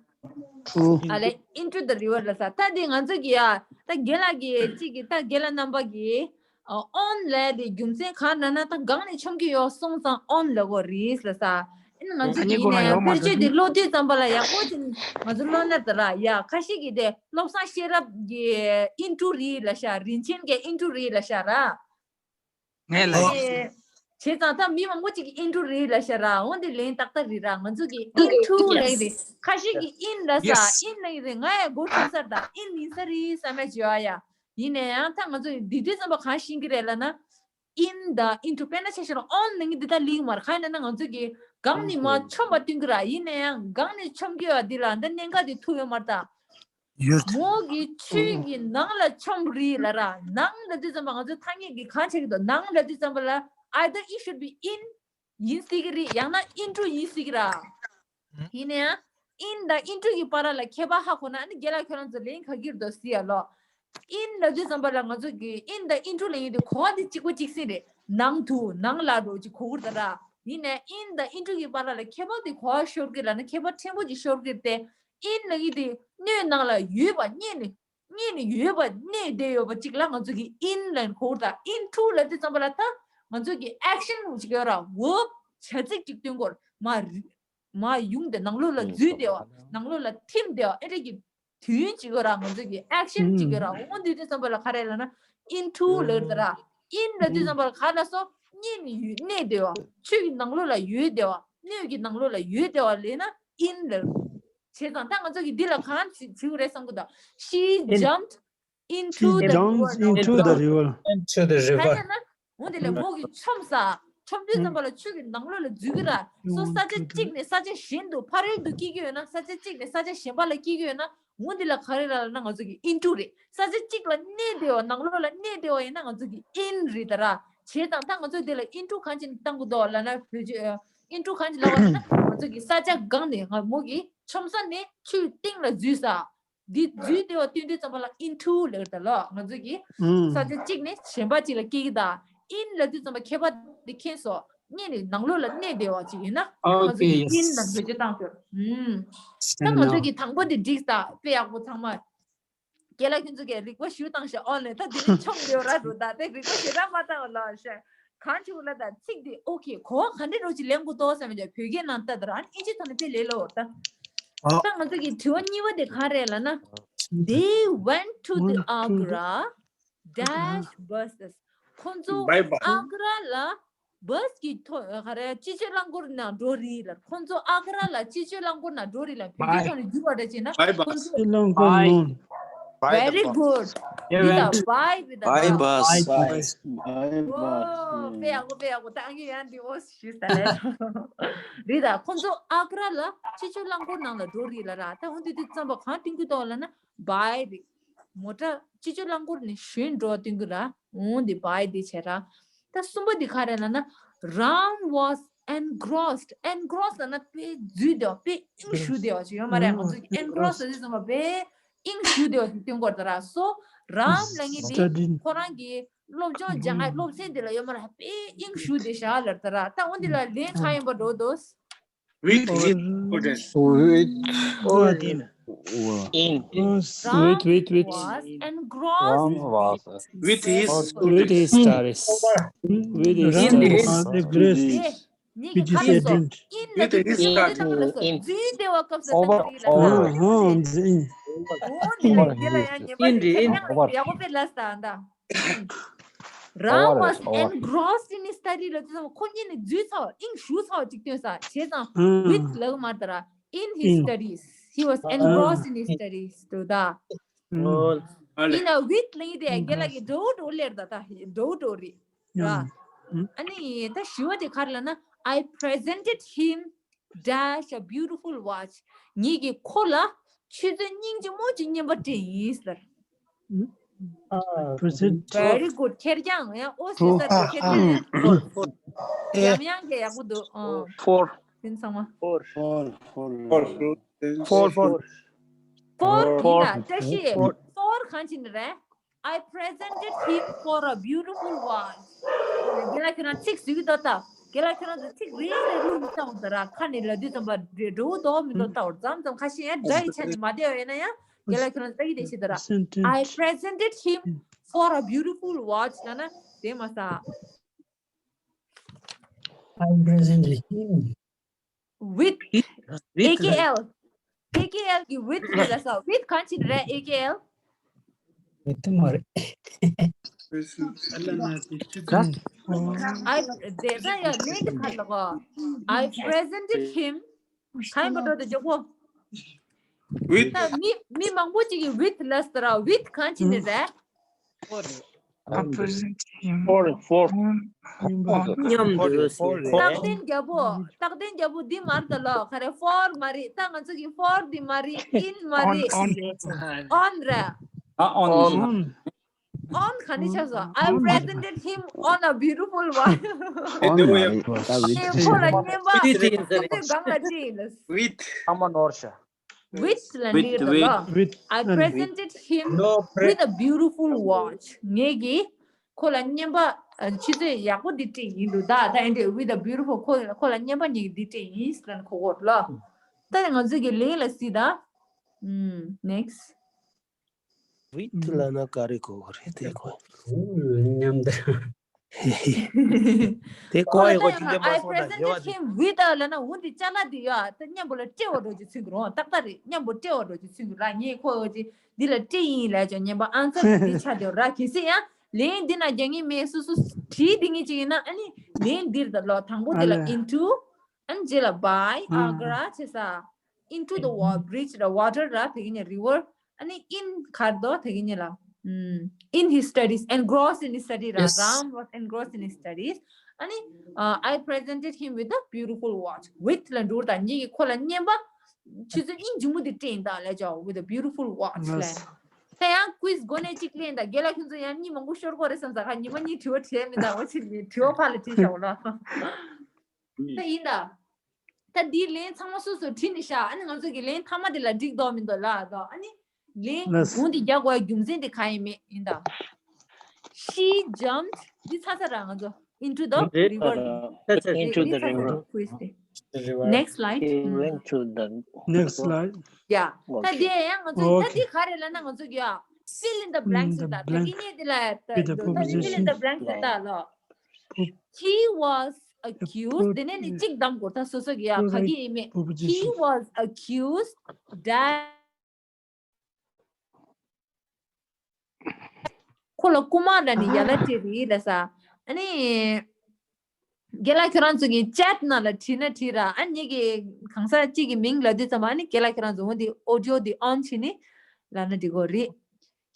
ཨ་ལས། Into the river ལབ་ས། ད་འདི་ང་ཚོ་གི་ཡ། ད་རྒན་ལགས་ཀྱིས་གཅིག་གི་ད་རྒན་ལགས་རྣམ་པ་གིས་on ལབ་དེ་རྒྱུ་མཚན་གང་ལབ་ན། ད་གང་ནས་འཆམ་གྱི་ཡོད་སོང་ཙང་on ལབ་དགོས་རེད་ལབ་ས། ཨ་ནི་ང་ཚོ་གི་ཡིན་ན་ཡང་དཔེར་བརྗོད་དེ་ཀློག་དུས་ཙམ་པ་ལ་ཡག་པོ་ཅིག་ང་ཚོ་ཀློག་ན་ད་ར་ཡ། ཁ་ཤས་ཀྱིས་དེ་བློ་བཟང་ཤེས་རབ་ཀྱི་into རེད་ལབ་ཤག་རིན་ཆེན་གྱི་into རེད་ལབ་ཤག་ར། ངས་ལབ་ཡིན། བྱས་ཙང་ད་མི་མང་པོ་ཅིག་གིས་into རེད་ལབ་ཤག་ར། འོན་ཏེ་ལན་ཏག་ཏག་རེད་ར། ང་ཚོ་གིས་into ལབ་ཡིན་རེད། ཁ་ཤས་ཀྱིས་in ལབ་ས། Yes. In ལབ་ཡིན་རེད། ང་ཡང་མགོ་འཁྲུགས་ས་རེད་ད། In ཡིན་ས་རེད་བསམ་ཡ་བྱེད་ཨ་ཡ། ཡིན་ན་ཡང་ད་ང་ཚོ་འདི་དུས་ཙམ་པ་གང་ཤེས་ཀྱི་རེད་ལབ་ན། In དང་into དཔེར་ན་ཆ་བཞག་ན་on ལབ་མཁན་འདི་ད་ལེགས་མ་རེད། གང་ཡིན་ན་ང་ཚོ་གིས་སྒང་ནས་མར་མཆོངས་པ་སྟོན་གྱི་ར། ཡིན་ན་ཡང་སྒང་ནས་མཆོངས་ཀྱི་ཡོད་འདི་ལ་འདི་གནད་འགག་འདི་ཐུག་ཡོད་མ་རེད་ད། ཡོད། མོ་གིས་ཆུའི་ནང་ལ་མཆོངས་རེད་ལབ་ར། ནང་ལབ་དུས་ཙམ་པ་ང་ཚོ་ཐ་སྙད་ཀྱིས་གང་ཆགས་ཀྱི་འདུག་ནང་ལབ་དུས་ཙམ་པ་ལ་either it should be in ཡིན་སྲིད་ཀྱི་རེད། ཡང་ན་into ཡིན་སྲིད་ཀྱི་ར། ཡིན་ན་ཡང་in དང་into གི་བར་ལ་ཁྱད་པར་ཧ་གོ་ན། ཨ་ནི་རྒན་ལགས་ཁྱོད་རང་ཚོ་ལན་ག་གིར་འདུག་ཟེར་ཡ་ལོ། In ལབ་དུས་ཙམ་པ་ལ་ང་ཚོ་གིས་in དང་into ལབ་ཡོང་དུས་གོ་བ་འདི་གཅིག་པ་གཅིག་སྲིད་རེད། ནང་དུ་ནང་ལ་འགྲོ་ཅིག་གོ་གི་རེད་ད་ར། ཡིན་ནའི་in དང་into གི་བར་ལ་ཁྱད་པར་དེ་གོ་བ་ཤོར་གི་ར་ན་ཁྱད་པར་ཕྲན་བུ་ཅིག་ཤོར་གི་རེད་དེ། in ལབ་ཀྱི་དེ་སྣོད་ནང་ལ་ཡོད་པ་རྙེད་ནས་རྙེད་ནས་ཡོད་པ་གནས་བསྡད་ཡོད་པ་ཅིག་ལ་ང་ཚོ་གི་in ལབ་གོ་གི་རེད་ད། into ལབ་དུས་ཙམ་པ་ལ་ད་ང་ཚོ་གི་action གཅིག་ཡོད་ར་verb བྱ་ཚིག་ཅིག་སྟོན་གོ་ར་མ་རེད། མ་ཡོང་དེ་ནང་ལོགས་ལ་འཛུལ་བསྡད་པ་ནང་ལོགས་ལ་ཐིམ་བསྡད་པ་ཨེ་འདྲ་གི་དུས་ཡུན་ཅིག་ཡོད་ར་ང་ཚོ་གི་action ཅིག་ཡོད་ར། འོ་འདི་དུས་ཙམ་པ་ལ་ག་རེ་ལབ་ན་into ལབ་དེ་ར། in ལབ་དུས་ཙམ་པ་ལ་ག་ལ་སོ་རྙེད་ནས་ཡོད་གནས་བསྡད་པ་ཆོས་ཀྱི་ནང་ལོགས་ལ་ཡོད་བསྡད་པ་སྣོད་ཀྱི་ནང་ལོགས་ལ་ཡོད་བསྡད་པ་ལབ་ན་in ལབ། བྱས་ཙང་ད་ང་ཚོ་གི་འདི་ལ་གང་བྱེད་དགོས་རེད་བསམ་གི་འདུག She jumped into the river. Into the river. Into the river. ད་ཡང་ན་འོ་དེ་ལས་མོ་གི་མཆོང་ས་མཆོང་དུས་ཙམ་པ་ལ་ཆུ་གི་ནང་ལོགས་ལ་འཛུལ་གི་ར། སོ་ས་ཆ་གཅིག་ནས་ས་ཆ་གཞན་དུ་ཕ་རེལ་དུ་སྐྱེ་གི་ཡོད་ན་ས་ཆ་གཅིག་ནས་ས་ཆ་གཞན་པ་ལ་སྐྱེ་གི་ཡོད་ན་འོ་དེ་ལ་ག་རེ་ལབ་ན་ང་ཚོ་གི་into རེད། ས་ཆ་གཅིག་ལ་གནས་བསྡད་པ་ནང་ལོགས་ལ་གནས་བསྡད་པ་ཡིན་ན་ང་ཚོ་གི་in རེད་ད་ར། བྱས་ཙང་ད་ང་ཚོ་དེ་ལ་into གང་ཅི་བཏང་གི་འདུག་ལབ་ན་བོད་ཀྱི་into གང་ཅི་ལབ་པ་ཡིན་ན་ང་ཚོ་གི་ས་ཆ་སྒང་ནས་ང་མོ་གི་མཆོང་ས་ནས་ཆུའི་གཏིང་ལ་འཛུལ་ས། འདི་འཛུལ་བསྡད་པ་སྟོན་དུས་ཙམ་པ་ལ་into ལབ་ད་ལོ། ང་ཚོ་གི་ས་ཆ་གཅིག་ནས་གཞན་པ་གཅིག་ལ་སྐྱེ་གི་ད། in ལབ་དུས་ཙམ་པ་ཁྱད་པར་འདི་མཁྱེན་སོང་། གཉིས་ནི་ནང་ལོགས་ལ་གནས་བསྡད་པ་ཅིག་ཡིན་ན་ང་ཚོ་གི་in ལ་བེད་སྤྱོད་བཏང་ཐུབ། ད་ང་ཚོ་གི་དང་པོ་འདི་འགྲིག་ད་དཔེ་ཡག་པོ་ཚང་མ། རྒན་ལགས་ཁྱོད་ཚོ་གིས་རིག་པ་ཞུ་བཏང་ཤག་ཨོ་ལེ་ད་འདི་ནི་ཆོམ་ཡོད་ར་རུ་ད་དེ་རིག་པ་ཞེ་དྲག་མ་བཏང་བ་ལ་ཤག་གང་བྱུང་ལ་ད་ཚིག་འདི་ཨོ་ཁེ་གོ་བ་ག་འདྲ་རོ་ཅིག་ལེན་དགོས་ཏོ་བསམ་ཡོད་བོད་སྐད་ནང་ལྟ་དུ་རང་ཨིན་ཇི་ཐོག་ནས་དཔེ་ལས་ལོ་ད། ད་ང་ཚོ་གི་དྲི་བ་གཉིས་པ་དེ་ག་རེ་ལབ་ན། They went to the Agra dash buses. ཁོང་ཚོ་ཨ་ག་ར་ལ་བྷ་སི་གི་ཐོག་ག་རེ་སྤྱི་སྤྱོད་རླངས་འཁོར་ནང་འགྲོ་རེད་ལ། ཁོང་ཚོ་ཨ་ག་ར་ལ་སྤྱི་སྤྱོད་རླངས་འཁོར་ནང་འགྲོ་རེད་ལ། བོད་སྐད་ཐོག་ནས་བསྒྱུར་བ་འདྲ་བྱས་ན་ཁོང་ཚོ་རླངས་འཁོར་ནང་། Very good. རེད་ད། By བྷ་སི་རེད་ད། By bus. By bus. ཨོ་དཔེ་ཡག་པོ་དཔེ་ཡག་པོ་ད་ཨང་ཀི་ཡང་འདི་ཨོ་ཞུས་ས་རེད། རེད་ད། ཁོང་ཚོ་ཨ་ག་ར་ལ་སྤྱི་སྤྱོད་རླངས་འཁོར་ནང་ལ་འགྲོ་རེད་ལ་ར། ད་འོ་དེ་དུས་ཙམ་པ་གང་སྟོན་གི་འདུག་ལབ་ན་by རེད། མོ་ཊ་སྤྱི་སྤྱོད་རླངས་འཁོར་ནས་བཞོན་འགྲོ་སྟོན་གི་ར། འོང་དེ་བྷའི་དེ་བྱས་ར། ད་གསུམ་པ་དེ་ག་རེ་ལབ་ན། Ram was engrossed. Engrossed ལབ་ན་དཔེ་འཛུལ་བསྡད་པ་དཔེ་དབྱིངས་ཞུགས་བསྡད་པ་ཅིག་ཡོད་མ་རེད། ང་ཚོ་གི་engrossed ཟེར་དུས་ཙམ་པ་དཔེ་དབྱིངས་ཞུགས་བསྡད་པ་ཅིག་སྟོན་གི་ཡོད་རེད་ད་ར། So Ram ལབ་མཁན་དེ་ཁོ་རང་གི་སློབ་སྦྱོང་སྦྱང་ཡ་སློབ་ཚན་དེ་ལ་ཡོད་མ་རེད། དཔེ་དབྱིངས་ཞུགས་བསྡད་ཤག་ལབ་ད་ར། ད་འོང་དེ་ལ་ལན་གང་ཡིན་པ་འགྲོ་འདུག With his students. With. Or in. In. Ram With, with, with. Was engrossed Ram was. With his students. With his studies. With his studies. Ram was engrossed with his students. With his students. With his students. Over, over. In, in. Over. Ram was engrossed in his study ལ་དུས་ཙམ་ཁོ་གཉིས་ནི་འཛུལ་ཚར་བ་དབྱིངས་ཞུགས་ཚར་བ་ཅིག་སྟོན་ས་བྱས་ཙང་with ལབ་མ་ད་ར། In his studies. He was engrossed in his studies. དུ་ད། ཡིན་ན་with ལབ་ཡིན་དེ་རྒན་ལགས་ཀྱི་འགྲོ་འགྲོ་ལེར་ད་ད་འགྲོ་འགྲོ་རེད་ར། ཨ་ནི་ད་ཞི་བ་དེ་ག་རེ་ལབ་ན། I presented him dash a beautiful watch. ངེད་ཀྱིས་ཁོ་ལ་ཆུ་ཚོད་སྙིང་རྗེ་མོ་ཅིག་རྔན་པ་སྤྲད་ཡིན་ཟེར། Present. Very good. ཁེར་རྐྱང་ཡང་ཨོ་ཟེར་ས་དེ་ཁེར་རྐྱང་ཡང་ཡང་ཡང་གི་ཡག་པོ་འདུག་ཨང་། Four. ཕན་ཚང་མ། Four. Four. Four. Four. Four. Four. Four. ཡིན་ད་བཀྲ་ཤིས། Four གང་ཕྱིན་རེད། I presented him for a beautiful watch. རྒན་ལགས་ཁྱོད་རང་ཚིག་ཟུར་གྱི་ཏོ་ལྟ། རྒན་ལགས་ཁྱོད་རང་ཚོ་ཚིག་རེ་རེ་རུ་མི་བཏང་ད་ར། ཁ་ནས་ལབ་དུས་ཙམ་པ་འདྲ་བོ་འདུག་མི་འདུག་ལྟ་བར་མཚམས་མཚམས་ཁ་ཤས་ཡང་སྒྲ་ཡི་ཆ་ནས་མ་བདེ་བ་ཡོད་ན་ཡང་རྒན་ལགས་ཁྱོད་རང་ཚོ་ལྟ་གི་བསྡད་ཤིག་ད་ར། I presented him for a beautiful watch ལབ་ན་དེ་མ་ཟ། I presented him. With. With. A K L. A K L གི་with རེད་ལ་ས། With གང་ཕྱིན་རེད། A K L. With མ་རེད། I དེ་ས་ཡ་ལེན་གི་ཁ་ལ་གོ། I presented him. གང་ཡིན་པ་འགྲོ་དེ་འཇོག་གོ། With. ད་མི་མི་མང་པོ་ཅིག་གིས་with ལབ་སོང་ར། With གང་ཕྱིན་ནི་རེད། I presented him. Four, four. མཉམ་དུ། རྟག་བརྟན་རྒྱལ་པོ། རྟག་བརྟན་རྒྱལ་པོ་འདི་མ་རེད་ད་ལོ། ག་རེ། for མ་རེད། ད་ང་ཚོ་གི་for འདི་མ་རེད། In མ་རེད། On, on. On རེད། ཨ། On. On ག་ནས་ཆགས་སོང་། I presented him on a beautiful one. ཨོན་མ་རེད། ད་ཝིད། ཁོ་ལ་བརྙན་པ་ཁོ་ཚོས་སྒང་ལ་སྤྲད་ཡིན་ལ། With. ཨ་མ་ནོར་ཤ། With ལ་འགྲིག་གི་རེད་ལ། With. I presented him with a beautiful watch. ངེད་ཀྱིས་ཁོ་ལ་བརྙན་པ་ ཆུ་ཚོད་ཡག་པོ་འདི་སྤྲད་ཡིན་འདུག་ད་ད་ཨེ་འདྲས་with a beautiful ཁོ་ཁོ་ལ་སྙན་པ་ཉིད་འདི་སྤྲད་ཡིན་ལ་ཁོ་གོ་ལ། ད་ནི་ང་ཚོ་གི་ལན་ལ་སྲིད་ད། ཨུམ། next with ལ་ན་ག་རེ་གོ་གི་རེད་དེ་གོ། མཉམ་དུ། དེ་གོ་ཡི་གོ་ཅི་འདྲ་མ་སོང་ད་ཉེ་བ་དེ། with ལ་ན་འོ་འདི་ཅ་ལག་འདི་ཡོད་ད་མཉམ་པོ་ལ་སྤྲད་བ་འགྲོ་རྒྱུ་ཚུན་གི་རོ་ཏག་ཏག་རེད་མཉམ་པོ་སྤྲད་བ་འགྲོ་རྒྱུ་ཚུན་གི་ར་ངས་ཁོ་འོ་ཅི་འདི་ལ་སྤྲད་ཡིན་ལས་ཅོ་ཉན་པ་answer འདི་ཆ་དེ་ར་གལ་སྲིད་ཡང་ལན་འདི་ན་རྒྱ་ངའི་མེ་སུ་སུ་བྲིས་འདི་ངས་ཅི་ཡིན་ན་ཨ་ནི་ལན་འདིར་ད་ལོ་དང་པོ་འདི་ལ་into ཨ་ནི་རྗེས་ལ་by Agra བྱེད་ས། into the wa- bridge ར་water ར་དེ་གི་ནས་river ཨ་ནི་in གར་དོ་དེ་གི་ནས་ལ། ཨུམ། in his studies engrossed in his study ར་Ram was engrossed in his studies ཨ་ནི་uh, I presented him with a beautiful watch with ལ་འགྲུར་དང་ཉིད་ཀྱི་ཁོ་ལ་བརྙན་པ་ཆུ་ཚོད་ཨིན་ཇུ་མུ་དེ་སྤྲད་ཡིན་ད་ལས་ཅོ་with a beautiful watch ལས། ད་ཡང་quiz འགོ་ནས་གཅིག་ལེན་ད་རྒན་ལགས་ཁྱོད་ཚོ་ཡང་གཉིད་མང་པོ་ཤོར་གོ་རེད་བསམ་ས་ཁ་ཉི་མ་གཉིས་དྲི་བ་དྲིས་མི་ད་འོ་ཕྱིར་ནས་དྲི་བ་ཕར་ལ་དྲིས་བཞག་ལ། ད་ཡིན་ད། ད་འདིའི་ལན་ཚང་མ་སོ་སོ་བྲིས་ནས་བཞག་ཨ་ནི་ང་ཚོ་གི་ལན་མཐའ་མ་དེ་ལ་འགྲིག་འདོག་མི་འདོག་ལ་དོ་ཨ་ནི་ལན་ལས། གུང་དེ་རྒྱག་དགོས་རྒྱུ་མཚན་དེ་གང་ཡིན་མེད་ཡིན་ད། She jumped འདི་ཚ་ཚ་ར་ང་ཚོ་into the river Into the river. Into the river. Next slide. He went to the Next slide. Yeah. ད་དེ་ཡང་ང་ཚོ་ད་Okay. དེ་ག་རེ་ལབ་ན་ང་ཚོ་གི་ཡ། Fill in the In blanks the ད་ད་blank. གི་ཉེ་དེ་ལ་ད་With the ད་fill in the preposition. blanks ད་ལ། He was accused དེ་ནས་ནི་གཅིག་གདམ་དགོས་ད་སོ་སོ་གི་ཡ་ག་གི་ཡིན་མེད། He Preposition. was accused that ཁོ་ལ་རྐུ་མ་ལ་ནི་ཡ་ལ་སྤྲད་རེད་ལ་ས། ཨ་ནི། རྒན་ལགས་ཁྱོད་རང་ཚོ་གི་chat ནང་ལ་བྲིས་ན་བྲིས་ར་ཨ་ནི་གི་གང་ཟག་གཅིག་གི་མིང་ལབ་དུས་ཙམ་པ་ཨ་ནི་རྒན་ལགས་ཁྱོད་རང་ཚོ་འོ་འདི་audio འདི་on བྱས་ནི་ལབ་ན་འགྲིག་གོ་རེད།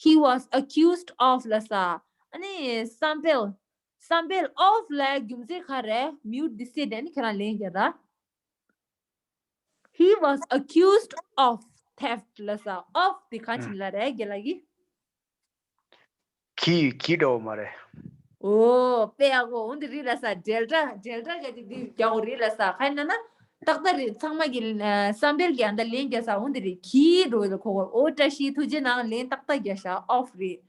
He was accused of ལ་ས། ཨ་ནི་སམ་པེལ་སམ་པེལ་of ལ་རྒྱུ་མཚན་ག་རེ་mute འདི་སེ་དེ་ནི་ཁྱོད་རང་ལན་རྒྱག་ར། He was accused of theft ལ་ས་of དེ་ག་ཅིག་ལ་རེད་རྒན་ལགས་ཀྱིས། གྱིས་གྱིས་འགྲོ་མ་རེད། ཨོ་དཔེ་ཡག་པོ་འོ་འདི་རེད་ལ་ས་ཌེལ་ཊ་ཌེལ་ཊ་ག་ཅིག་འདི་རྒྱག་གོ་རེད་ལ་ས་ག་ཡིན་ན་ན་ཏག་ཏག་རེད་ཚང་མ་གི་སམ་པེལ་གྱི་ཨ་ད་ལན་རྒྱག་ས་འོ་འདི་རེད་གྱིས་འགྲོ་ལ་ཁོ་གོ་ཨོ་བཀྲ་ཤིས་ཐུགས་རྗེ་གནང་ལན་ཏག་ཏག་རྒྱག་ཤག of རེད།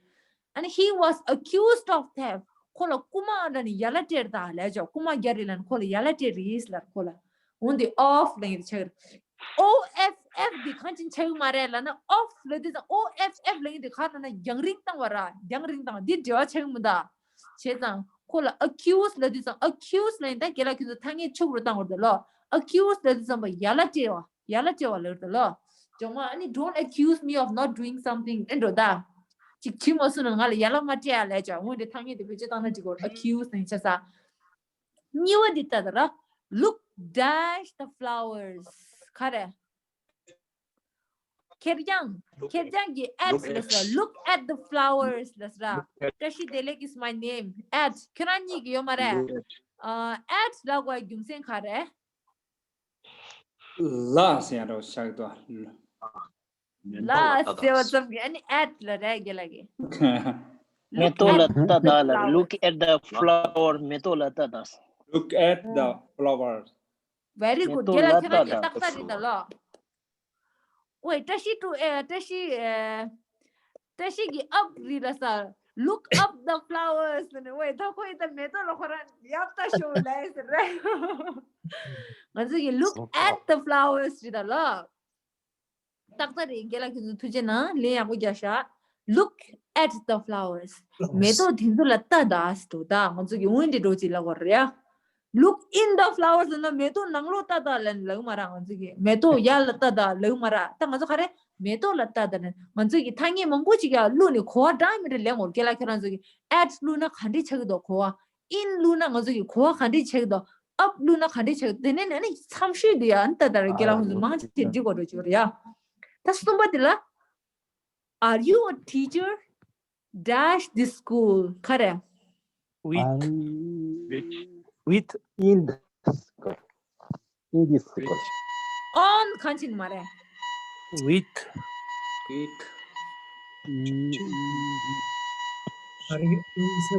ཨ་ནི་he was accused of theft ཁོ་ལ་རྐུ་མ་ཨ་ད་ནི་ཡ་ལ་སྤྲད་ད་ལས་ཅོ་རྐུ་མ་རྒྱག་རེད་ལ་ནི་ཁོ་ལ་ཡ་ལ་སྤྲད་རེད་ལ་ཁོ་ལ་འོ་འདི་of ལ་ཡིན་ཆག་རེད། O F F འདི་གང་ཅིན་ཆག་གི་མ་རེད་ལ་ན་of ལ་དུས་ཙང་O F F ལ་ཡིན་དུས་ག་ལ་ན་རྒྱང་རིང་བཏང་བ་ར་རྒྱང་རིང་བཏང་འདི་འབྲེལ་བ་ཆག་གི་མི་འདུག་བྱས་ཙང་ཁོ་ལ་accuse ལ་དུས་ཙང་accuse ལ་ཡིན་ད་རྒན་ལགས་ཁྱོད་ཚོ་ཐ་སྙད་ཕྱུག་རུ་བཏང་བར་འདུག་ལོ། accuse ལ་དུས་ཙམ་པ་ཡ་ལ་སྤྲད་བ་ཡ་ལ་སྤྲད་བ་ལ་འདུག་ལོ། ཇོ་མ་ཨ་ནི་don't accuse me of not doing something ཨེ་འགྲོ་ད། ཅིག་བྱིས་མ་སུ་ན་ང་ལ་ཡ་ལ་མ་སྤྲད་ཡ་ལས་ཅོ་འོ་འདི་ཐ་སྙད་དེ་བེད་སྤྱོད་བཏང་ན་འགྲིག་གོ་accuse ལ་ཡིན་ཆ་ས། གཉིས་པ་འདི་ལྟ་དང་ར། Look dash the flowers ག་རེ། ཁེར་རྐྱང་ཁེར་རྐྱང་གི་at ལབ་ས་look at the flowers ལབ་ས་ར། བཀྲ་ཤིས་བདེ་ལེགས is my name at ཁྱོད་རང་གཉིས་ཀྱི་ཡོད་མ་རེད། ཨ་at ལབ་དགོས་རྒྱུ་མཚན་ག་རེ། ལ་ཟེར་རོ་ཤག་ཏོ། ལ་ཟེར་བ་ཙམ་གྱིས་ཨ་ནི་at ལ་རེད་རྒན་ལགས་ཀྱིས། མེ་ཏོག་ལ་ལྟ་དང་ལ། Look at the flower མེ་ཏོག་ལ་ལྟ་དང་། Look at the flowers. Very good རྒན་ལགས་ཁྱེད་རང་གིས་ཏག་ཏག་རེད་ད་ལོ། ཝེ་བཀྲ་ཤིས་ཀྲུ་ཨེ་བཀྲ་ཤིས་ཨེ་བཀྲ་ཤིས་ཀྱི་up རེད་ལ་ས། Look up the flowers ནི་ཝེ་ད་ཁོ་ཡི་ད་མེ་ཏོག་ལ་ཁོ་རང་ཡབ་ལྟ་ཤོག་ལབ་ཟེར་རེད། ང་ཚོ་གི་look at the flowers རེད་ད་ལོ། ཏག་ཏག་རེད་རྒན་ལགས་ཁྱེད་ཚོ་ཐུགས་རྗེ་གནང་ལན་ཡག་པོ་རྒྱག་ཤག Look at the flowers. མེ་ཏོག་དེ་ཚོ་ལ་ལྟ་དང་ཟེར་འདུག་ད་ང་ཚོ་གི་འོན་ཏེ་འགྲོ་ཅིག་ལབ་དགོས་རེད་ཡ། Look in the flowers ཟེར་ན་མེ་ཏོག་ནང་ལོགས་ལྟ་དང་ལབ་ལབ་མ་ར་ང་ཚོ་གི་མེ་ཏོག་ཡར་ལ་ལྟ་དང་ལབ་མ་ར་ད་ང་ཚོ་ག་རེ་མེ་ཏོག་ལ་ལྟ་དང་ནི་ང་ཚོ་གི་ཐ་སྙད་མང་པོ་ཅིག་ཡར་བླུགས་ནས་གོ་བ་འདྲ་མི་འདྲ་ལེན་དགོས་རེད་རྒན་ལགས་ཁྱེད་རང་ཚོ་གི་at བླུགས་ན་ག་འདྲས་ཆགས་ཀྱི་འདུག་གོ་བ། In བླུགས་ན་ང་ཚོ་གི་གོ་བ་ག་འདྲས་ཆགས་ཀྱི་འདུག up བླུགས་ན་ག་འདྲས་ཆགས་ཀྱི་འདུག་དེ་ནས་ནི་ཨ་ནི་མཚམས་ཤོས་དེ་ཡང་ལྟ་དང་རྒན་ལགས་ཁོང་ཚོ་མང་ཆེ་འགྲིག་གོ་འགྲོ་ཅིག་རེད་ཡ། ད་གསུམ་པ་དེ་ལ། Are you a teacher? Dash this school ག་རེ། With with in the school. In this school. On གང་ཅིག་མ་རེད། with With Mm, are you in the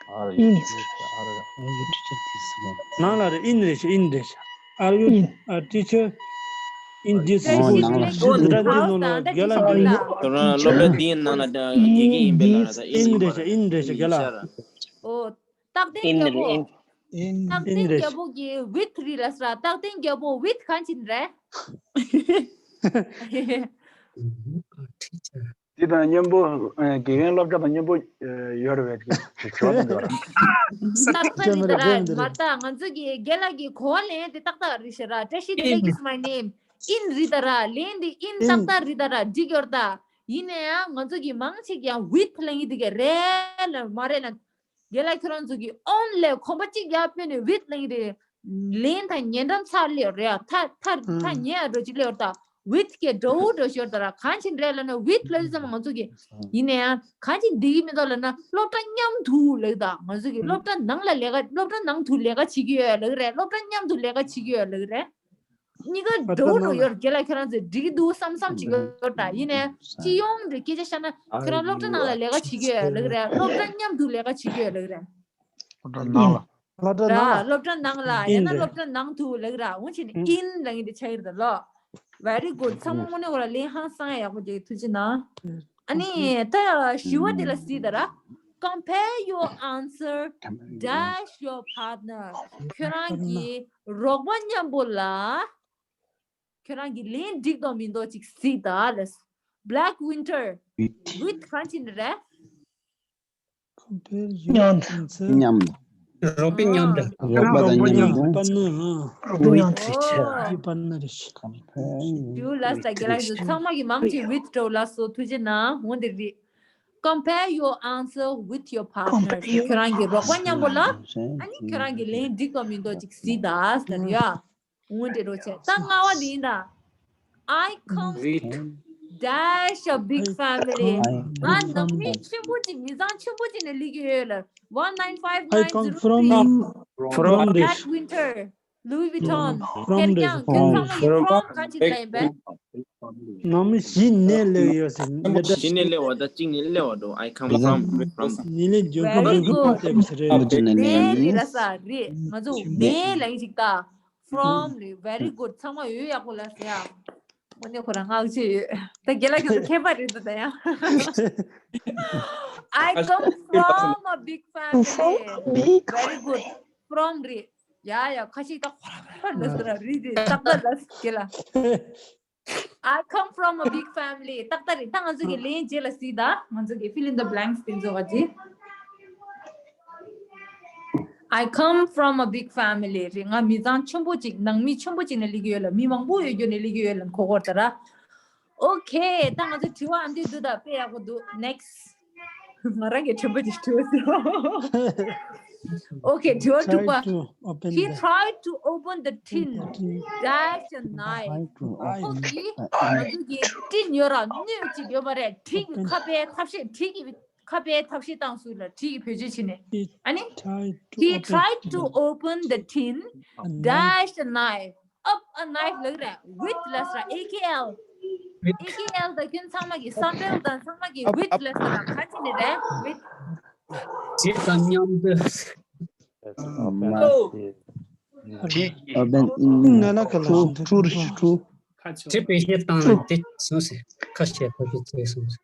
are In you is- are are you teacher this one ནང་ལ་རེད་in རེད་ཤག in རེད་ཤག Are you In. a teacher? in this school. ཨོ་ནང་ལ། འདི་འདྲ་འདི་ནང་ལ་རྒན་ལགས་འདི། ཁྱོད་རང་སློབ་གྲྭ་འདིའི་ནང་ལ་དགེ་རྒན་ཡིན་པའི་ལ་ར། ད་in འདྲ་བྱ། in འདྲ་བྱ་རྒན་ལགས། ཨོ། རྟགས་བརྟན་རྒྱལ་པོ། རྟགས་བརྟན་རྒྱལ་པོ་གི་with རེད་ལ་ཟེར། རྟགས་བརྟན་རྒྱལ་པོ་with གང་ཕྱིན་རེད། དེ་དང་མཉམ་པོ། ཨ། དགེ་རྒན་སློབ་གྲྭ་དང་མཉམ་པོ། ཨ། ཡོད་རེད་པས། དེ་དྲི་བ་དེ་འདྲ་བ་ར། ཏག་ཏག་རེད་ད་ར། མ་ད་ང་ཚོ་གི་རྒན་ལགས་ཀྱི་གོ་བ་ལེན་དེ་ཏག་ཏག་རེད་ཤག་ར། བཀྲ་ཤིས་བདེ་ལེགས། This is my name. in རེད་ད་ར། ལན་དེ་in ཏག་ཏག་རེད་ད་ར། འགྲིག་ཡོད་ད། ཡིན་ན་ཡང་ང་ཚོ་གི་མང་ཆེ་གི་ཡང་with ལེན་གི་འདུག་ག་རེད་ལ་མ་རེད་ལ། རྒན་ལགས་ཁྱོད་རང་ཚོ་གི་only ཁོམ་པ་གཅིག་ཡར་ཕུད་ནས་with ལེན་གི་འདུག་ལན་དང་ཉེ་འགྲམ་ཚར་སླེབས་རེད། ཐ་ཐ་ཐ་ཉེ་ཡ་འགྲོ་ཅིག་སླེབས་རེད་ད། with གི་འདྲ་བོ་འདྲ་ཤོར་ད་ར། གང་ཕྱིན་རེད་ལབ་ན་with ལབ་ཙམ་ང་ཚོ་གི། ཡིན་ན་ཡང་གང་ཕྱིན་འགྲིག་གི་མི་འདུག་ལབ་ན་སློབ་གྲྭ་མཉམ་དུ་ལབ་ད། ང་ཚོ་གི་སློབ་གྲྭ་ནང་ལ་ལས་ཀ། སློབ་གྲྭ་ནང་དུ་ལས་ཀ་བྱེད་ཀྱི་ཡོད་ལབ་གི་རེད། སློབ་གྲྭ་མཉམ་དུ་ལས་ཀ་བྱེད་ཀྱི་ཡོད་ལབ་གི་རེད། གཉིས་ཀ་འདྲ་བོ་འདྲ་ཡོད་རེད། རྒན་ལགས་ཁྱོད་རང་ཚོས་འགྲིག་གི་འདུག་བསམ་བསམ་ཅིག་ཡོད་ད། ཡིན་ནའི་སྤྱི་ཡོངས་འདྲ་སྐད་ཆ་བཤད་ན་ཁྱོད་རང་སློབ་གྲྭ་ནང་ལ་ལས་ཀ་བྱེད་ཀྱི་ཡོད་ལབ་གི་རེད། སློབ་གྲྭ་མཉམ་དུ་ལས་ཀ་བྱེད་ཀྱི་ཡོད་ལབ་གི་རེད། སློབ་གྲྭ་ནང་ལ། སློབ་གྲྭ་ནང་ལ། སློབ་གྲྭ་ནང་ལ། ཡང་ན་སློབ་གྲྭ་ནང་དུ་ལབ་གི་ར། འོ་བྱས་ནས་in ལབ་མཁན་དེ་ཆགས་ཀྱི་རེད་ད་ལོ། Very good. ཚང་མ་དངོས་གནས་ཁོ་ར་ལན་ཧང་སང་ཡག་པོ་རྒྱག་གི། ཐུགས་རྗེ་གནང་། ཨ་ནི་ད་ཞི་བ་དེ་ལ་གཟིགས་ད་ར། Compare your answer dash your partner. ཁྱོད་རང་གི་རོགས་པ་མཉམ་པོ་ལ། ཁྱོད་རང་གི་ལན་འགྲིག་དང་མི་འདུག་ཅིག་གཟིགས་ད་ལབ། Black Winter with གང་ཕྱིན་རེད། མཉམ་དུ། མཉམ་དུ། རོགས་པའི་མཉམ་དུ། རོགས་པ་དང་མཉམ་དུ། པར་ནི། ཨ། རོགས་པའི་མཉམ་དུ། ཨོ། དེ་པར་ནི་རེད། ཞུ་ལ་ས་རྒན་ལགས་ཚང་མ་གི་མང་ཆེ་with འགྲོ་ལ་སོ། ཐུགས་རྗེ་གནང་། འོ་འདི་རེད། Compare your answer with your partner. ཁྱོད་རང་གི་རོགས་པ་མཉམ་པོ་ལ། ཨ་ནི་ཁྱོད་རང་གི་ལན་འགྲིག་དང་མི་འདུག་ཅིག་གཟིགས་ད་ཟེར་ཡ། འོ་འདྲ་རོ་ཆེ། ད་ལྔ་བ་འདི་ཡིན་ད། I come dash a big family. ང་ནང་མི་ཆེན་པོ་ཅིག་མི་ཚང་ཆེན་པོ་ཅིག་ནས་སླེབས་ཀྱི་ཡོད་ལ། One nine five nine zero three. I come from from Black Winter, Louis Vuitton. From རེད། ཁྱེད་ཀྱང་ཁྱོད་ཚང་མ་ཡི་from ག་ཅིག་ལ་ཡིན་པས། ནང་མི་བཞི་ནས་སླེབས་ཡོད་ཟེར། བཞི་ནས་སླེབས་པ་དང་གཅིག་ནས་སླེབས་པ་འགྲོ། I come from, from. ནས་ལས་འཇོག་གི་འདུག་པ་དེ་བྱས་རེད། ནས་ལས་ར་ས་རེད། ང་ཚོ་ནས་ལ་ཡིན་ཅིག་ད། From རེད། Very good. ཚང་མ་ཡོད་ཡག་པོ་ལ་ཟེར་ཡ། དངོས་གནས་ཁོ་རང་སྔགས་ཆེ་ཡོད། ད་རྒན་ལགས་ཁྱོད་ཚོ་མཁས་པ་རེད་འདུག་ད་ཡ། I come from a big family. Very good. From རེད། ཡ་ཡ་ཁ་ཤས་ད་ཁོ་རང་ཁོ་རང་ལ་ཟེར་ར་རེད་རེད། ཏག་ཏག་ལ་རྒན་ལགས། I come from a big family. ཏག་ཏག་རེད། ད་ང་ཚོ་གི་ལན་རྗེས་ལ་གཟིགས་ད། ང་ཚོ་གི་fill in the blanks དེ་ཚོ་ག་ཅི། I come from a big family. རེད། ང་མི་ཚང་ཆེན་པོ་ཅིག་ནང་མི་ཆེན་པོ་ཅིག་ནས་སླེབས་ཀྱི་ཡོད་ལ། མི་མང་པོ་ཡོད་རྒྱུ་ནས་སླེབས་ཀྱི་ཡོད་ལ་གོ་གོ་ད་ར། Okay. ད་ང་ཚོ་དྲི་བ་ཨ་འདི་འདུག་ད་དཔེ་ཡག་པོ་འདུག Next. ང་རང་གི་དྲན་པ་ཅིག་དྲི་བ་ཟེར། Okay. དྲི་བ་དྲུག་པ། He tried to open the tin, dash a knife. ཁོ་གིས་ང་ཚོ་གི་ཏིན་ཡོད་ར། སྣོད་ཅིག་ཡོད་མ་རེད། གྲི་གི་ཁ་པའི་ཐབས་ཤེས། གྲི་གི་ཁ་པའི་ཐབས་ཤེས་བཏང་སོང་ལ། གྲི་གི་བེད་སྤྱོད་བྱས་ནས། ཨ་ནི། He tried to open the tin, dash a knife. Up a knife ལབ་ར། With ལབ་ས་ར། A K L. A K L ད་ཁྱོད་ཚང་མ་གི་བསམ་འཕེལ་དང་ཚང་མ་གི་with ལབ་ས་ར། ག་ཅི་ནས་རེད། With. དེ་དང་མཉམ་དུ། ཨ་མ་དེ། ཨ་བན། ང་ལ་ག་ལ་ཁྲུ་ཁྲུ་རེད། ཁྲུ། དེ་བེད་སྤྱོད་བཏང་ན་དེ་སོང་ཟེར། ཁ་ཤས་ཁ་ཤས་བྱས་སོང་ཟེར།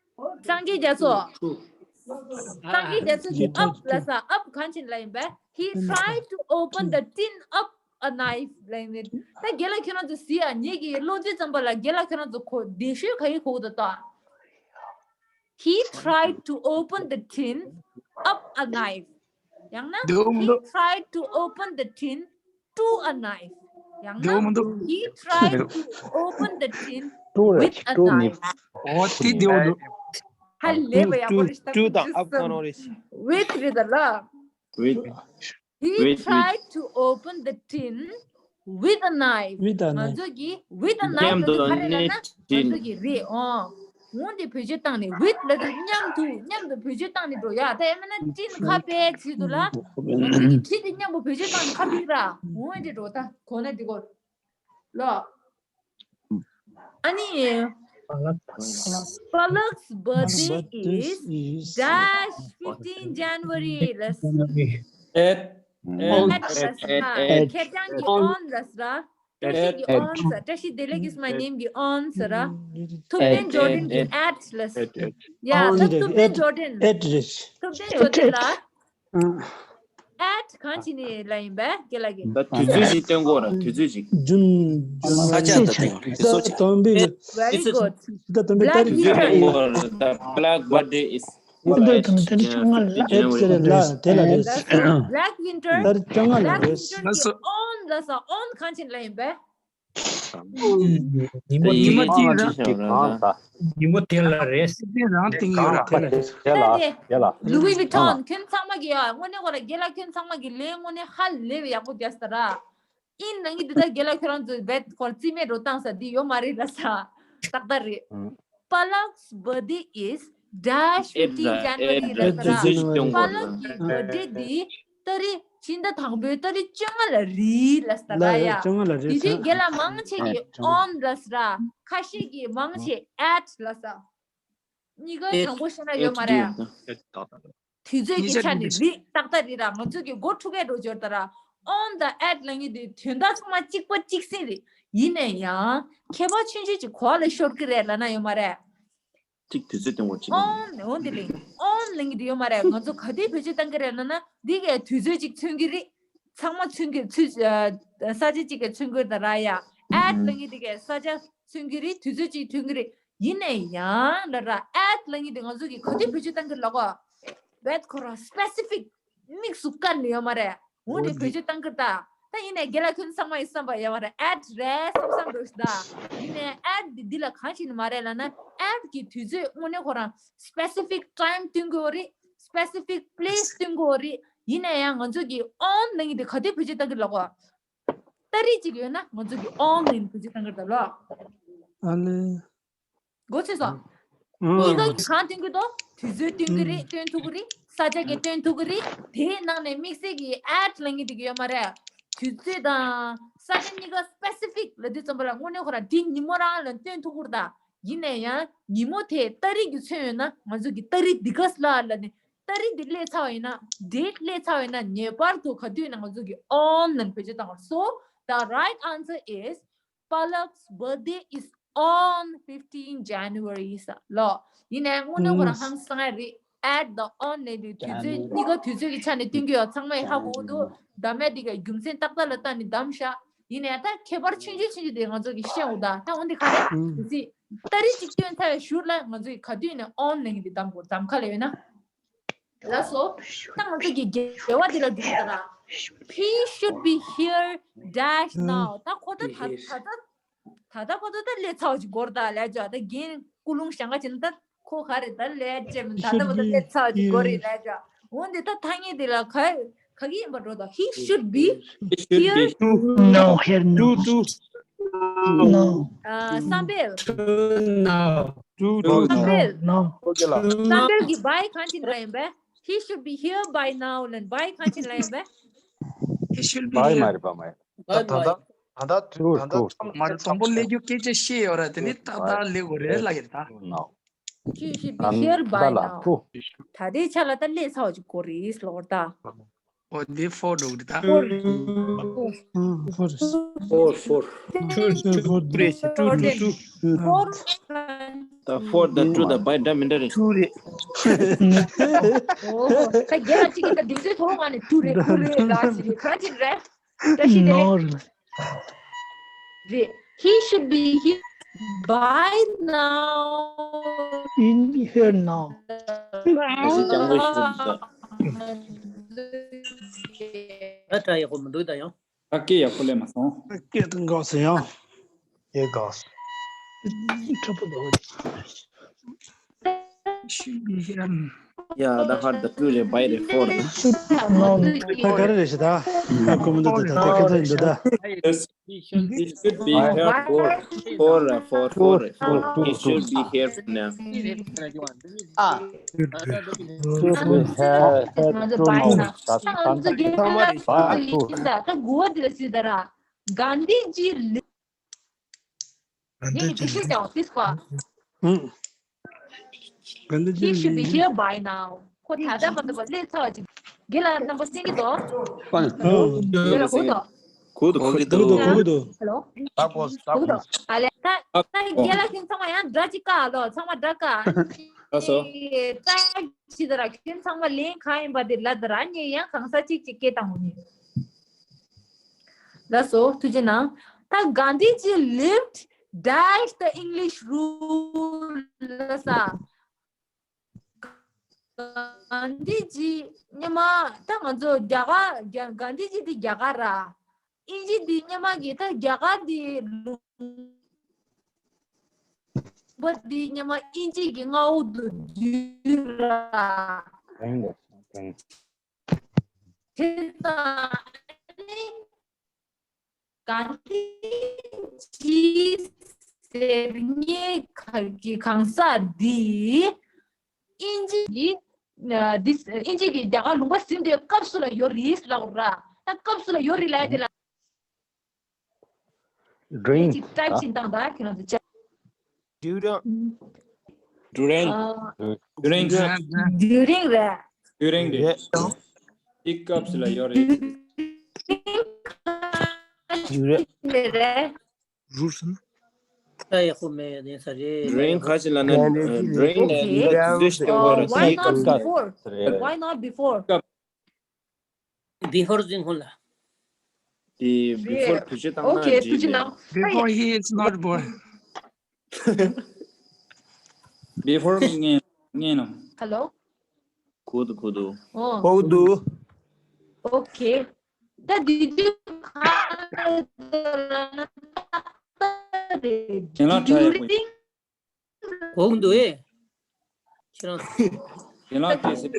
སངས་རྒྱས་རྒྱ་མཚོ། སངས་རྒྱས་རྒྱ་མཚོ་གི་up ལབ་ས། Up གང་ཕྱིན་ལ་ཡིན་པས། He tried to open the tin up a knife ལབ་ནས། ད་རྒན་ལགས་ཁྱོད་རང་ཚོ་གཟིགས་ཨ། ངེད་ཀྱི་བློ་རྩེ་ཙམ་པ་ལ་རྒན་ལགས་ཁྱོད་རང་ཚོ་གོ་བདེ་ཤོས་ག་ཡི་གོ་གི་འདུག་ད། He tried to open the tin up a knife. ཡང་ན། He tried to open the tin to a knife. ཡང་ན། He tried to open the tin with a knife. ཨོ་དེ་བདེ་བོ་འདུག་ཧ་ལས་པ་ཡག་པོ་རེད། ཤ་སྟག་ཏུ་ཏུ་དང་ཨབ་གང་རུང་རེད། With རེད་ད་ལ། With. He tried to open the tin with a knife. With a knife. ང་ཚོ་གིས་with a knife ལབ་དུས་ག་རེ་ལབ་ན། ང་ཚོ་གིས་རེད། ཨོ། འོ་འདི་བེད་སྤྱོད་བཏང་ནས། with ལབ་དུས་མཉམ་དུ། མཉམ་དུ་བེད་སྤྱོད་བཏང་ནས་འགྲོ་ཡ། ད་ཡང་མིན་ན་ཏིན་ཁ་པའི་ཆེད་དུ་ལ། ང་ཚོ་གིས་གྲི་དེ་མཉམ་པོ་བེད་སྤྱོད་བཏང་ནས་ཁ་ཕིག་ར། འོ་འདི་འགྲོ་ད་གོ་ན་འདི་གོ་ལོ། ཨ་ནི། Palak's birthday is dash fifteen January. ལས། At. At. At. ཁེར་རྐྱང་གི་on ལས་ར། བཀྲ་ཤིས་ཀྱི་on ཟེར། བཀྲ་ཤིས་བདེ་ལེགས is my name གྱི on ཟེར་ར། ཐུབ་བསྟན་ཇོར་ཌན་གྱི་at ལ་ཟེར། ཡ་ད་ཐུབ་བསྟན་ཇོར་ཌན། ཐུབ་བསྟན་ཇོར་ཌན་ལ། at གང་བྱས་ནས་ལབ་ཡིན་པས་རྒན་ལགས་ཀྱིས། ད་དུས་ཚོད་ཅིག་སྟོན་དགོས་ར། དུས་ཚོད་ཅིག June June ས་ཆ་དང་དེ་དུས་ཚོད་ཅིག Very good. Black Winter. Black Birthday is Black Winter. Black Winter གྱི on ལ་ཟེར། on གང་བྱས་ནས་ལབ་ཡིན་པས། ཉིན་མོ་ཉིན་མོ་གཅིག་རང་ཉིན་མོ་དེ་ལ་རེད། དེ་རང་སྟེང་ཡོད་ར། དེ་ལ་རེད། དེ་ལ་དེ་ལ་Louis Vuitton ཁྱོད་ཚང་མ་གི་ཡ་དངོས་གནས་ཁོ་ར་རྒན་ལགས་ཁྱོད་ཚང་མ་གི་ལས་དངོས་གནས་ཧ་ལས་པའི་ཡག་པོ་རྒྱག་ས་ར། ཨིན་ནང་གི་འདི་ད་རྒན་ལགས་ཁྱོད་རང་ཚོ་བེད་ཁོར་རྩིས་མེད་འགྲོ་བཏང་ས་འདི་ཡོད་མ་རེད་ལ་ས། ཏག་ཏག་རེད། Palak's birthday is dash fifteen January ལ་ས་ར། པ་ལག་གི་birthday འདི་ཏ་རིག་ཕྱི་ཟླ་དང་པོའི་ཏ་རིག་བཅོ་ལྔ་ལ་རེད་ལ་ས་ར་ཡ། བཅོ་ལྔ་ལ་རེད་དེ་དུས་རྒན་ལགས་མང་ཆེ་གི་on ལ་ས་ར། ཁ་ཤས་ཀྱི་མང་ཆེ་at ལ་ས། གཉིས་ཀ་དྲང་པོ་བཤད་ན་ཡོད་མ་རེད་ཡ། དུས་ཚོད་ཀྱི་ཆ་ནས་རེད། ཏག་ཏག་རེད་ར། ང་ཚོ་གི་མགོ་འཁྲུག་གས་འགྲོ་འབྱོར་ད་ར། on དང་at ལབ་མཁན་དེ་དོན་དག་ཚང་མ་གཅིག་པ་གཅིག་སེ་རེད། ཡིན་ན་ཡང་ཁྱད་པར་ཆུང་ཆུང་ཅིག་གོ་བ་ལ་ཤོར་གི་རེད་ལབ་ན་ཡོད་མ་རེད། གཅིག་དུས་ཚོད་སྟོན་དགོས་གཅིག on འོ་འདི་ལས་on ལབ་མཁན་དེ་ཡོད་མ་རེད། ང་ཚོ་ག་དུས་བེད་སྤྱོད་བཏང་གི་རེད་ལབ་ན་འདི་གས་དུས་ཚོད་ཅིག་མཚོན་གི་རེད། ཚང་མ་མཚོན་གི་ཚུལ་ས་ཆ་གཅིག་གས་མཚོན་གི་རེད་ད་ར་ཡ། at ལབ་མཁན་དེ་གས་ས་ཆ་མཚོན་གི་རེད། དུས་ཚོད་ཅིག་མཚོན་གི་རེད། ཡིན་ནའི་ཡང་ལ་ར་at ལབ་མཁན་དེ་ང་ཚོ་གི་ག་དུས་བེད་སྤྱོད་བཏང་གི་ལ་གོ་བེད་ཁོ་རང་specific དམིགས་སུ་བཀར་ནས་ཡོད་མ་རེད། འོ་འདི་བེད་སྤྱོད་བཏང་གི་ད། ད་ཡིན་ནའི་རྒན་ལགས་ཁྱོད་ཚང་མ་ཡི་བསམ་པ་ཡོད་མ་རེད། at རེད་བསམ་བསམ་འགྲོ་ཞིག་ད། ཡིན་ནའི་at འདི་འདི་ལ་གང་ཞིག་ནི་མ་རེད་ལབ་ན་at གི་དུས་ཚོད་དངོས་གནས་ཁོ་རང་specific time སྟོན་གི་ཡོད་རེད། specific place སྟོན་གི་ཡོད་རེད། ཡིན་ནའི་ཡང་ང་ཚོ་གི་on ལབ་མཁན་དེ་ག་དུས་བེད་སྤྱོད་བཏང་གི་ལ་གོ་ཏ་རིག་ཅིག་ཡོད་ན་ང་ཚོ་གི་on ལབ་མཁན་དེ་བེད་སྤྱོད་བཏང་གི་རེད་ད་ལོ། ཨ་ལེ། མགོ་ཚོས་སོང་། ཨང་། གཉིས་ཀ་གང་སྟོན་གྱི་འདུག་དུས་ཚོད་སྟོན་གྱི་རེད། སྟོན་ཐུབ་ཀྱི་རེད། ས་ཆ་གས་སྟོན་ཐུབ་ཀྱི་རེད། དེའི་ནང་ནས་དམིགས་བསལ་གྱི་at ལབ་མཁན་དེ་གི་ཡོད་མ་རེད། དུས་ཚོད་དང་ས་ཆ་གཉིས་ཀ་specific ལབ་དུས་ཙམ་པ་ལ་དངོས་གནས་ཁོ་རང་དེ་ཉིན་མོ་རང་ལ་སྟོན་ཐུབ་ཀྱི་རེད་ད། ཡིན་ན་ཡང་ཉིན་མོ་དེ་ཏ་རིག་གི་མཚོན་ཡོད་ན་ང་ཚོ་གི་ཏ་རིག་འདི་ག་ལ་ལ་ནི་ཏ་རིག་འདི་སླེབས་ཚར་བ་ཡིན་ན་date སླེབས་ཚར་བ་ཡིན་ན་ངེས་པར་དུ་ག་དུས་ན་ང་ཚོ་གི་on ལབ་བེད་སྤྱོད་བཏང་བ། So the right answer is Palak's birthday is on fifteen January ས་ལོ། ཡིན་ནའི་དངོས་གནས་ཁོ་རང་ཧང་སང་ཡ་རེད། at དང་on ནས་དུས་ཚོད་གཉིས་ཀ་དུས་ཚོད་ཀྱི་ཆ་ནས་སྟོན་གྱི་ཡོད། ཚང་མས་ཧ་གོ་གི་འདུག་བདམས་ཡ་འདི་ག་རྒྱུ་མཚན་ཏག་ཏག་ལ་བལྟས་ནས་བདམས་ཤག་ཡིན་ནའི་ད་ཁྱད་པར་ཆུང་ཆུང་ཆུང་ཆུང་དེ་ང་ཚོ་གི་ཤེས་འོ་ད། ད་འོན་ཏེ་ག་རེ་དུས་ཚོད་ཏ་རིག་ཅིག་སྟོན་ཚར་བའི་ཤུལ་ལ་ང་ཚོ་གི་ག་དུས་ནས་on ལབ་མཁན་དེ་བདམས་དགོས། བདམས་ཁ་ལ་ཡོད་ན། ལགས་སོ། ད་ང་ཚོ་གི་དགེ་བ་འདི་ལ་འགྲོ་ད་ར། He should be here dash now. ད་ཁོ་ད་ད་ད་ད་ད་ད་ཁོ་ད་ད་སླེབས་ཚར་བ་ཅིག་དགོས་རེད་ད་ལབ་ཅོག་ད་རྒན་སྐུ་རླུང་ཞང་ག་ཅིག་ན་ད་ཁོ་ག་རེད་ད་ལབ་ཅེ་མིན་ད་ད་ཁོ་ད་སླེབས་ཚར་བ་ཅིག་དགོས་རེད་ལབ་ཅོག་འོན་ཏེ་ད་ཐ་སྙད་འདི་ལ་ག་ག་གི་ཡིན་པ་འགྲོ་ད། He should be here. No, here no. No. ཨ་བསམ་འཕེལ། Now. བསམ་འཕེལ། བསམ་འཕེལ་གྱི་by གང་ཅི་ལ་ཡིན་པས། He should be here by now ལན་by གང་ཅི་ལ་ཡིན་པས། He should be by here. མ་རེད་པ་མ་རེད། ད་ད་ད་ད་ད་ད་མ་རེད། དང་པོ་ལས་རྒྱུ་སྐད་ཆ་བཤད་ཡོད་ར། དེ་ནི་ཏག་ཏག་ལས་དགོས་རེད་ལ་ཡིན་ད། He should be here by now. ད་ལྟའི་ཆ་ལ་ད་སླེབས་ཚར་བ་ཅིག་དགོས་རེད་ལོ་ད། ཨོ་དེ་four འགྲོ་གི་རེད་ད། Four. Four, four. Two, two, two, two, two. Four. The four, the two, the by the middle. Two རེད། ཨོ་ད་རྒན་ལགས་གཅིག་གིས་ད་དུས་ཚོད་ཐོག་ང་ནས་two རེད། two རེད་ལ་ཞིག་རེད། གང་ཅིག་རེད། བཀྲ་ཤིས་བདེ་ལེགས། No རེད། རེད། He should be here by now. In here now. ཨ་ཙི་སྤྱང་པོ་ཞིག་འདུག་ད་ཡག་པོ་མི་འདུག་ད་ཡང་། ད་སྐད་ཡག་པོ་སླེབས་མ་སོང་། སྐད་དུ་འགག་སོང་ཡང་། སྐད་འགག་སོང་། ཁྲ་པོ་འདུག Should be here. Yeah, the heart, the two, the by the four. ད་ག་རེ་རེད་ཤི་ད། ད་ཁོ་མི་འདུག་ད་ད་ཁྱེད་ཚོ་ཡིན་འདུག་ད། He should, he should be here for, for, uh, for, for, uh, for. He should be here for now. ཨ། Should be here, here tomorrow. ད་ད་ད་ད་ད་ད་གོ་བ་འདི་ལ་སི་ད་ར། གྷན་དྷི་ཇི་ལི། ངས་ཀྱི་འགྲེལ་བཤད་ཀྱང་ཕིས་ཀོ། ཨང་། གྷན་དྷི་ཇི་He should be here by now. ཁོ་ད་ལྟ་བར་དུ་སླེབས་ཚར་བ་ཅིག་རྒན་ལགས་རྣམ་པ་གསན་གྱི་འདུག་ཨང་། རྒན་ལགས་གོ་འདུག་གུ་དུ་གུ་གུ་དུ་གུ་དུ། Hello། ད་གོ་ད་གོ། ཨ་ལས་ད་ད་རྒན་ལགས་ཁྱེད་ཚང་མ་ཡང་སྒྲ་གཅིག་བཀག་ཨ་ལོ། ཚང་མ་སྒྲ་བཀག་ལགས་སོ། ད་ཅི་ད་ར་ཁྱེད་ཚང་མ་ལན་གང་ཡིན་པ་དེ་ལ་ད་ར་ངས་ཡང་གང་ས་གཅིག་གཅིག་སྐད་བཏང་འོང་ནི། ལགས་སོ། ཐུགས་རྗེ་གནང་། ད་Gandhiji lived, dash the English rule ལ་ས། གྷན་དྷི་ཇི་སྔོན་མ་ད་ང་ཚོ་རྒྱ་གར་རྒྱ་གྷན་དྷི་ཇི་འདི་རྒྱ་གར་ར། དབྱིན་ཇི་འདི་སྔོན་མ་གི་ད་རྒྱ་གར་འདི་ལུང་པ་འདི་སྔོན་མ་དབྱིན་ཇི་གི་མངའ་འོག་ཏུ་བསྡུས་ར། དེ་དང་ཨ་ནི་གྷན་དྷི་ཇི་ཟེར་མཁན་ག་གི་གང་ཟག་འདི་དབྱིན་ཇི་གི་ཨ་འདི་དབྱིན་ཇི་གི་རྒྱ་གར་ལུང་པ་ཟིན་དུས་སྐབས་སུ་ལ་ཡོད་རེད་ལབ་ར། ད་སྐབས་སུ་ལ་ཡོད་རེད་ལབ་དེ་ལ། During. ཅིག་ཊའིབ་བྱེད་སྟངས་ད་ཁྱེད་རང་ཚོ་ཅག During. During. ཨ། During. During རེད། During རེད། དེ་སྐབས་སུ་ལ་ཡོད་རེད། During. རེད། རུལ་སོང་། ད་ཡག་པོ་མེད་ཡིན་ས་རེད། During ག་ཅི་ལ་ན། During ལ་ཡིན་ན་དུས་ཚོད་སྟོན་དགོས་རེད། Why not before? Why not before? Before ཟིན་ཁོ་ལ། དེ་before དུས་ཚོད་བཏང་ན་འགྲིག་རེད། Before he is not born. Before ངས་ངས་ནམ། Hello. གུ་དུ་གུ་དུ། Oh, གུ་དུ། okay. ད་དུས་ཚོད་ག་རེ་ལ་ན་ད་རེད། ཁྱེད་རང་try ཡག་པོ་ཡིན། During གོ་གི་འདུག་ཨེ། ཁྱེད་རང་། ཁྱེད་རང་དེ་ཟེར།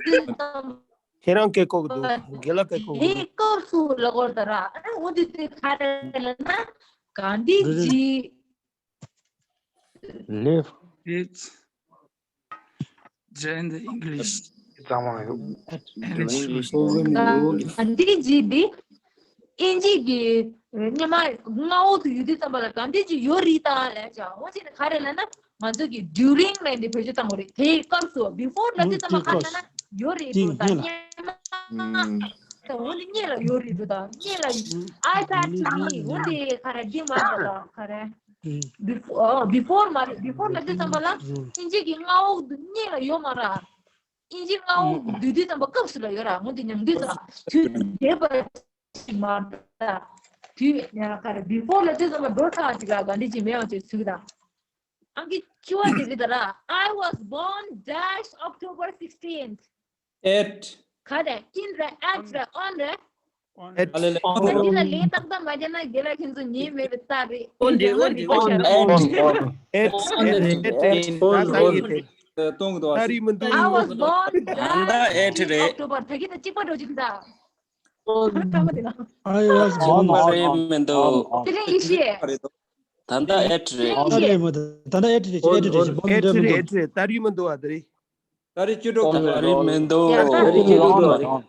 ཁྱེད་རང་སྐད་གོ་གི་འདུག་རྒན་ལགས་སྐད་གོ་གི་དེའི་འདུག་སྐབས་སུ་ལ་གོ་ད་ར། ཨ་འོ་དེ་དེ་ག་རེ་ལ་ན་གྷན་དྷི་ཇི། Live. It's Jane the English. གཙང་མ་ཡོད། English. གྷན་དྷི་ཇི་འདི་དབྱིན་ཇི་གི་སྔོན་མ་མངའ་འོག་ཏུ་ཡོད་དུས་ཙམ་པ་ལ་གྷན་དྷི་ཇི་ཡོད་རེད་ད་ལབ་ཅག་འོ་ཅི་ནས་ག་རེ་ལབ་ན་ང་ཚོ་གི་during ལབ་འདི་བེད་སྤྱོད་བཏང་དགོས་རེད། དེའི་སྐབས་སུ་before ལབ་དུས་ཙམ་པ་ག་རེ་ལབ་ན་ཡོད་རེད་འགྲོ་ད་སྔོན་མ་ད་འོ་འདི་སྔོན་ལ་ཡོད་རེད་འགྲོ་ད་སྔོན་ལ་I pass to me འོ་འདི་ག་རེ་འདི་མ་ད་ད་ག་རེ། Before ཨོ་before མ་རེད། before ལབ་དུས་ཙམ་པ་ལ་དབྱིན་ཇི་གི་མངའ་འོག་ཏུ་སྔོན་ལ་ཡོད་མ་རེད། དབྱིན་ཇི་མངའ་འོག་ཏུ་སྡོད་དུས་ཙམ་པ་སྐབས་སུ་ལ་ཡོད་རེད། འོ་དེ་ཉམས་དུས་ཙམ་པ་དུས་འདས་པ་ཞིག་མ་རེད། དུས་ཡང་ག་རེ་before ལབ་དུས་ཙམ་པ་འགྲོ་ཚར་ཅིག་ལ་གྷན་དྷི་ཇི་མེད་པ་ཅིག་ཚུགས་དང་། ཨང་ཀི་བཅུ་པ་དེ་རེད་ད་ར། I was born dash October sixteenth. At. ག་རེ་in རེད་at རེད་on རེད། At. ཨ་ལེ་ལེ། ད་འདི་ལ་ལན་ཏག་ཏག་མ་བརྒྱབ་ན་རྒན་ལགས་ཁྱེད་ཚོ་ཉན་མེད་པའི་རྟགས་རེད། On རེད། On རེད། On རེད། On, on, on. At, at, at, at. ད་རིག་མི་འདུག I was born ད་ལྟ་at རེད། October ད་གི་ད་གཅིག་པ་འགྲོ་གཅིག་ད། On. ཐ་མ་དེ་ན། I was born. རེད་མི་འདུག་དེ་རིང་ཡེ་ཤེས། ད་ལྟ་at རེད། ཨ་རེད་མ་ད་ད་ལྟ་at རེད། at རེད། born At རེད་མི་རེད། འདུག at རེད། ད་རིག་མི་འདུག་ཨ་ད་རིག་ད་རེད་ཅི་འགྲོ་ག་ད་རེད་མི་འདུག་ཡ་ད་རེད་ཅི་འགྲོ་ག་རེད།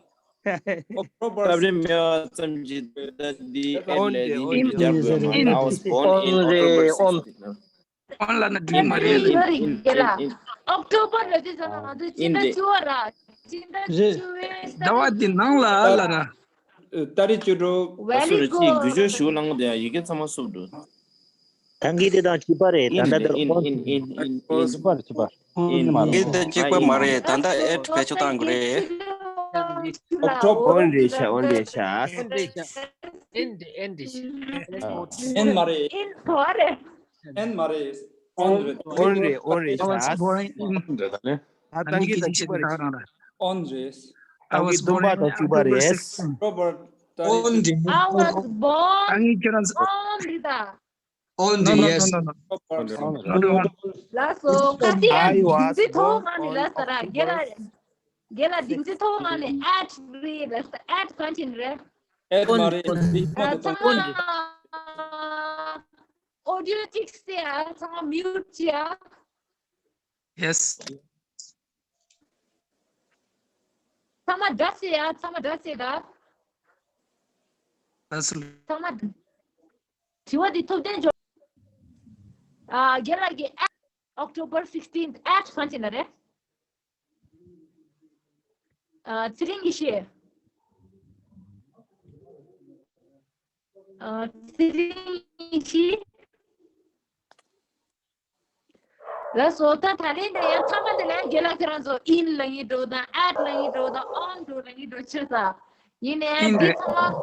October སྐབས་རེ་མེད་པ་ཙམ་གྱིས་ད་འདི་at ལས་འདི་འདི་སྦྱར་དགོས་མ་རེད། I was born in October sixteen. On ལ་ན་འགྲིག་མ་རེད། ཡོད་རེད་རྒན་ལགས། October ལ་དུས་ཙམ་ན་ང་ཚོ་སྤྱི་ཟླ་བཅུ་པ་ར། སྤྱི་ཟླ་བཅུ་པའི་ཟླ་བ་འདི་ནང་ལ་ལ་ར། ད་རེས་ཅི་འགྲོ། Very སུ་རེད་ཅིག་འགུལ་སྐྱོད་good. ཞུ་ལང་དེ་ཡ་ཡི་གེ་ཚང་མ་སུབ་འགྲོ། ཐང་གི་དེ་དང་གཅིག་པ་རེད། ད་in ལྟ་རེད། དེ་in in in in in གཅིག་པ་རེད། གཅིག་པ། in མ་རེད། in དེ་གཅིག་པ་མ་རེད། ད་ལྟ་at བེད་སྤྱོད་བཏང་དགོས་རེད། On རེད་ཤག on རེད་ཤག་འདི་འདི་འདི། in མ་རེད། in ག་རེད། in མ་རེད། on རེད། on རེད། on རེད་ཤག་འདྲ་ད་ནི། ད་ཐང་གི་དང་གཅིག་པ་རེད། on རེད། I was born in October sixteen. October On རེད། I was born ཨ་ནི་ཁྱེད་རང་། on རེད་ད། On No, རེད། no, Yes. No, no, no. October No, no, no. ལགས་སོ་ག་དེ་ཡང་I was སྡིངས་རྩི་ཐོག་born ངང་ནས་on ལགས་སོ་ར། རྒན་ལགས་རྒན་ལགས་སྡིངས་རྩི་ཐོག་ངང་ནས་at རེད་ལགས་སོ། at གང་ཕྱིན་རེད། at མ་རེད། འདི་མ་ཚང་མ་audio གཅིག་བསད་ཨ། ཚང་མ་mute བྱེད་ཨ། Yes. ཚང་མ་སྒྲ་བསད་ཨ། ཚང་མ་སྒྲ་བསད་ད། That's ཚང་མ་དྲི་བ་འདི་ཐུབ་བསྟན་འཇོག་ཨ། རྒན་ལགས་ཀྱིས་at October sixteenth at གང་བྱས་ན་རེད། ཨ། ཚེ་རིང་ཡེ་ཤེས། ཨ། ཚེ་རིང་ཡེ་ཤེས། ལགས་སོ། ད་ད་ལན་དེ་ཡང་ཚང་མ་དེ་ལ་རྒན་ལགས་ཁྱེད་རང་ཚོ་in ལབ་ཡིན་འགྲོ་དང་add ལབ་ཡིན་འགྲོ་དང་on འགྲོ་ལབ་ཡིན་འགྲོ་ཆོས་ས། ཡིན་ནའི་in འདི་རེད། ཚང་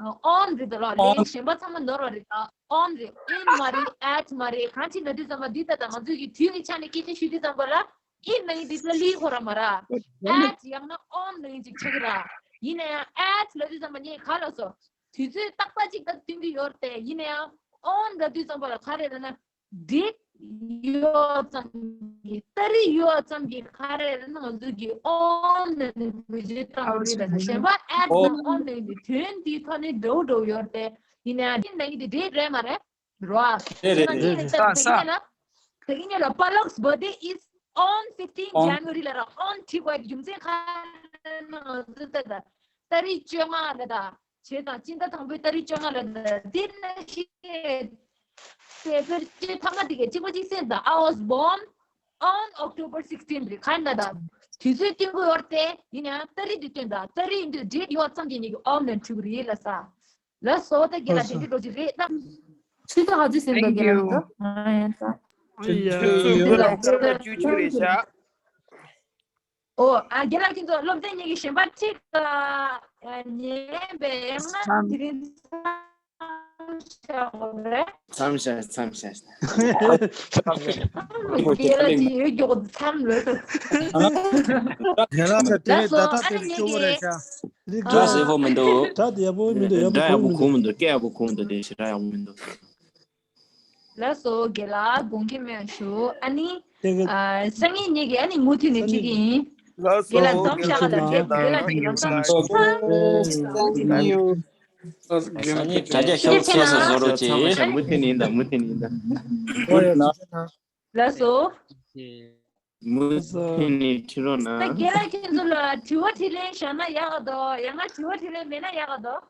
མ་on རེད་ད་ལོ། on ལན་གཞན་པ་ཚང་མ་ནོར་བ་རེད་ད། on རེད། in མ་རེད། add མ་རེད། གང་ཅི་ལབ་དུས་ཙམ་པ་འདི་ལྟ་ད་ང་ཚོས་ཀྱི་དུས་ཀྱི་ཆ་ནས་སྐད་ཆ་ཞུ་དུས་ཙམ་པ་ལ་in ལབ་ཡིན་འདི་ལ་ལི་ཁོ་ར་མ་ར། add ཡང་ན་on ལབ་ཡིན་ཅིག་ཆགས་ཀྱི་ར། ཡིན་ན་ཡང་add ལབ་དུས་ཙམ་པ་ངས་ག་ལ་སོ། དུས་ཚོད་རྟག་པ་གཅིག་ལ་སྟོན་གྱི་ཡོད་རེད་དེ། ཡིན་ན་ཡང་on ལབ་དུས་ཙམ་པ་ལ་ག་རེ་རེད་ན། date ཡོད་ཙམ་གྱི་ཏ་རིག་ཡོད་ཙམ་གྱི་ག་རེ་རེད་ན་ང་ཚོ་གི་on ནས་ནས་བེད་སྤྱོད་བཏང་རེད་ལ། གཞན་པ་add དང་on ནས་ནས་དོན་དེའི་ཐོག་ནས་འདྲ་བོ་འདྲ་བོ་ཡོད་རེད་དེ། ཡིན་ན་ཡང་དེ་ནང་གི་དེ་date རེད་མ་རེད། རོ་ཨ། རེད་རེད་རེད། ད་ས་ས། ད་གིན་ལ་Palak's birthday is on fifteen January ལ་ར། on བྲིས་པའི་རྒྱུ་མཚན་ག་རེ་ན་ང་ཚོ་ད་ད་ཏ་རིག་བཅོ་ལྔ་ལ་ད་བྱས་ཙང་སྤྱི་ཟླ་དང་པོའི་ཏ་རིག་བཅོ་ལྔ་ལ་ད་དེ་ན་ཤེས་ཏེ་ཕལ་ཆེར་ཐ་མ་དེ་གའི་གཅིག་པ་གཅིག་སེམས་ད། I was born on October sixteen རེད། ག་ན་ད་དུས་ཚོད་སྟོན་གི་ཡོད་རེད་དེ། ཡིན་ཡང་ཏ་རིག་དེ་སྟོན་ད། ཏ་རིག་འདི་date ཡོད་ཙམ་གྱི་ནི་གི་on ནས་འཁྲུག་རེད་ལ་ས། ལགས་སོ། ད་རྒན་ལགས་དེ་འདྲའི་འགྲོ་གི་རེད་ད། ཆུ་ཚོད་ག་ཚོད་ཟིན་པའི་རྒན་ལགས་ད། ང་ཡང་ད། ཆུ་ཚོད་དགུ་དང་སྐར་མ་བཅུ་གཅིག་རེད་ཤག་ཨོ། ཨ། རྒན་ལགས་ཁྱེད་ཚོ་སློབ་ཚན་གཉིས་ཀྱི་གཞན་པ་ཁྲིད་ཉན་པའི་ཡང་ན་དེ་རིང་མཚམས་བཞག་དགོས་རེད། མཚམས་བཞག་མཚམས་བཞག་རྒན་ལགས་ཀྱི་ཡོད་མགྱོགས་མཚམས་ལོས། རྒན་ལགས་ད་དེ་ད་ལྟ་དེ་རིང་སྐྱོ་བོ་རེད་ཤག་སྒྲ་ཟེར་ཧོ་མི་འདུག་སྒྲ་དེ་ཡག་པོ་མི་འདུག་ཡག་པོ་སྒྲ་ཡག་པོ་གོ་མི་འདུག་སྐད་ཡག་པོ་གོ་མི་འདུག་དེ་ཞེ་དྲག་ཡག་པོ་མི་འདུག་ལགས་སོ། རྒན་ལགས་དགོངས་འགལ་མེད་ཞུ། ཨ་ནི། ཨ། སང་ཉིན་ཉིན་གྱི་ཨ་ནི་མུ་མཐུད་ནས་ཁྲིད་ཀྱི་ཡིན། ལགས་སོ། རྒན་ལགས་འཛོམས་ཤག་ལ་རྒན་ལགས་ཀྱི་ལམ་སང་། སང་ཉིན་དྲ་རྒྱ་ཤོག་ཆེ་ས་བཟོ་རོགས་བྱེད། མུ་མཐུད་ནས་ཡིན་ད། མུ་མཐུད་ནས་ཡིན་ད། ལགས་སོ། མུ་མཐུད་ནས་ཁྲིད་རོགས་གནང་། ད་རྒན་ལགས་ཁྱེད་ཚོ་ལ་དྲི་བ་དྲིས་ལན་བཞག་ན་ཡག་ག་འདུག་ཡང་ན་དྲི་བ་དྲིས་ལན་མེད་ན་ཡག་ག་འདུག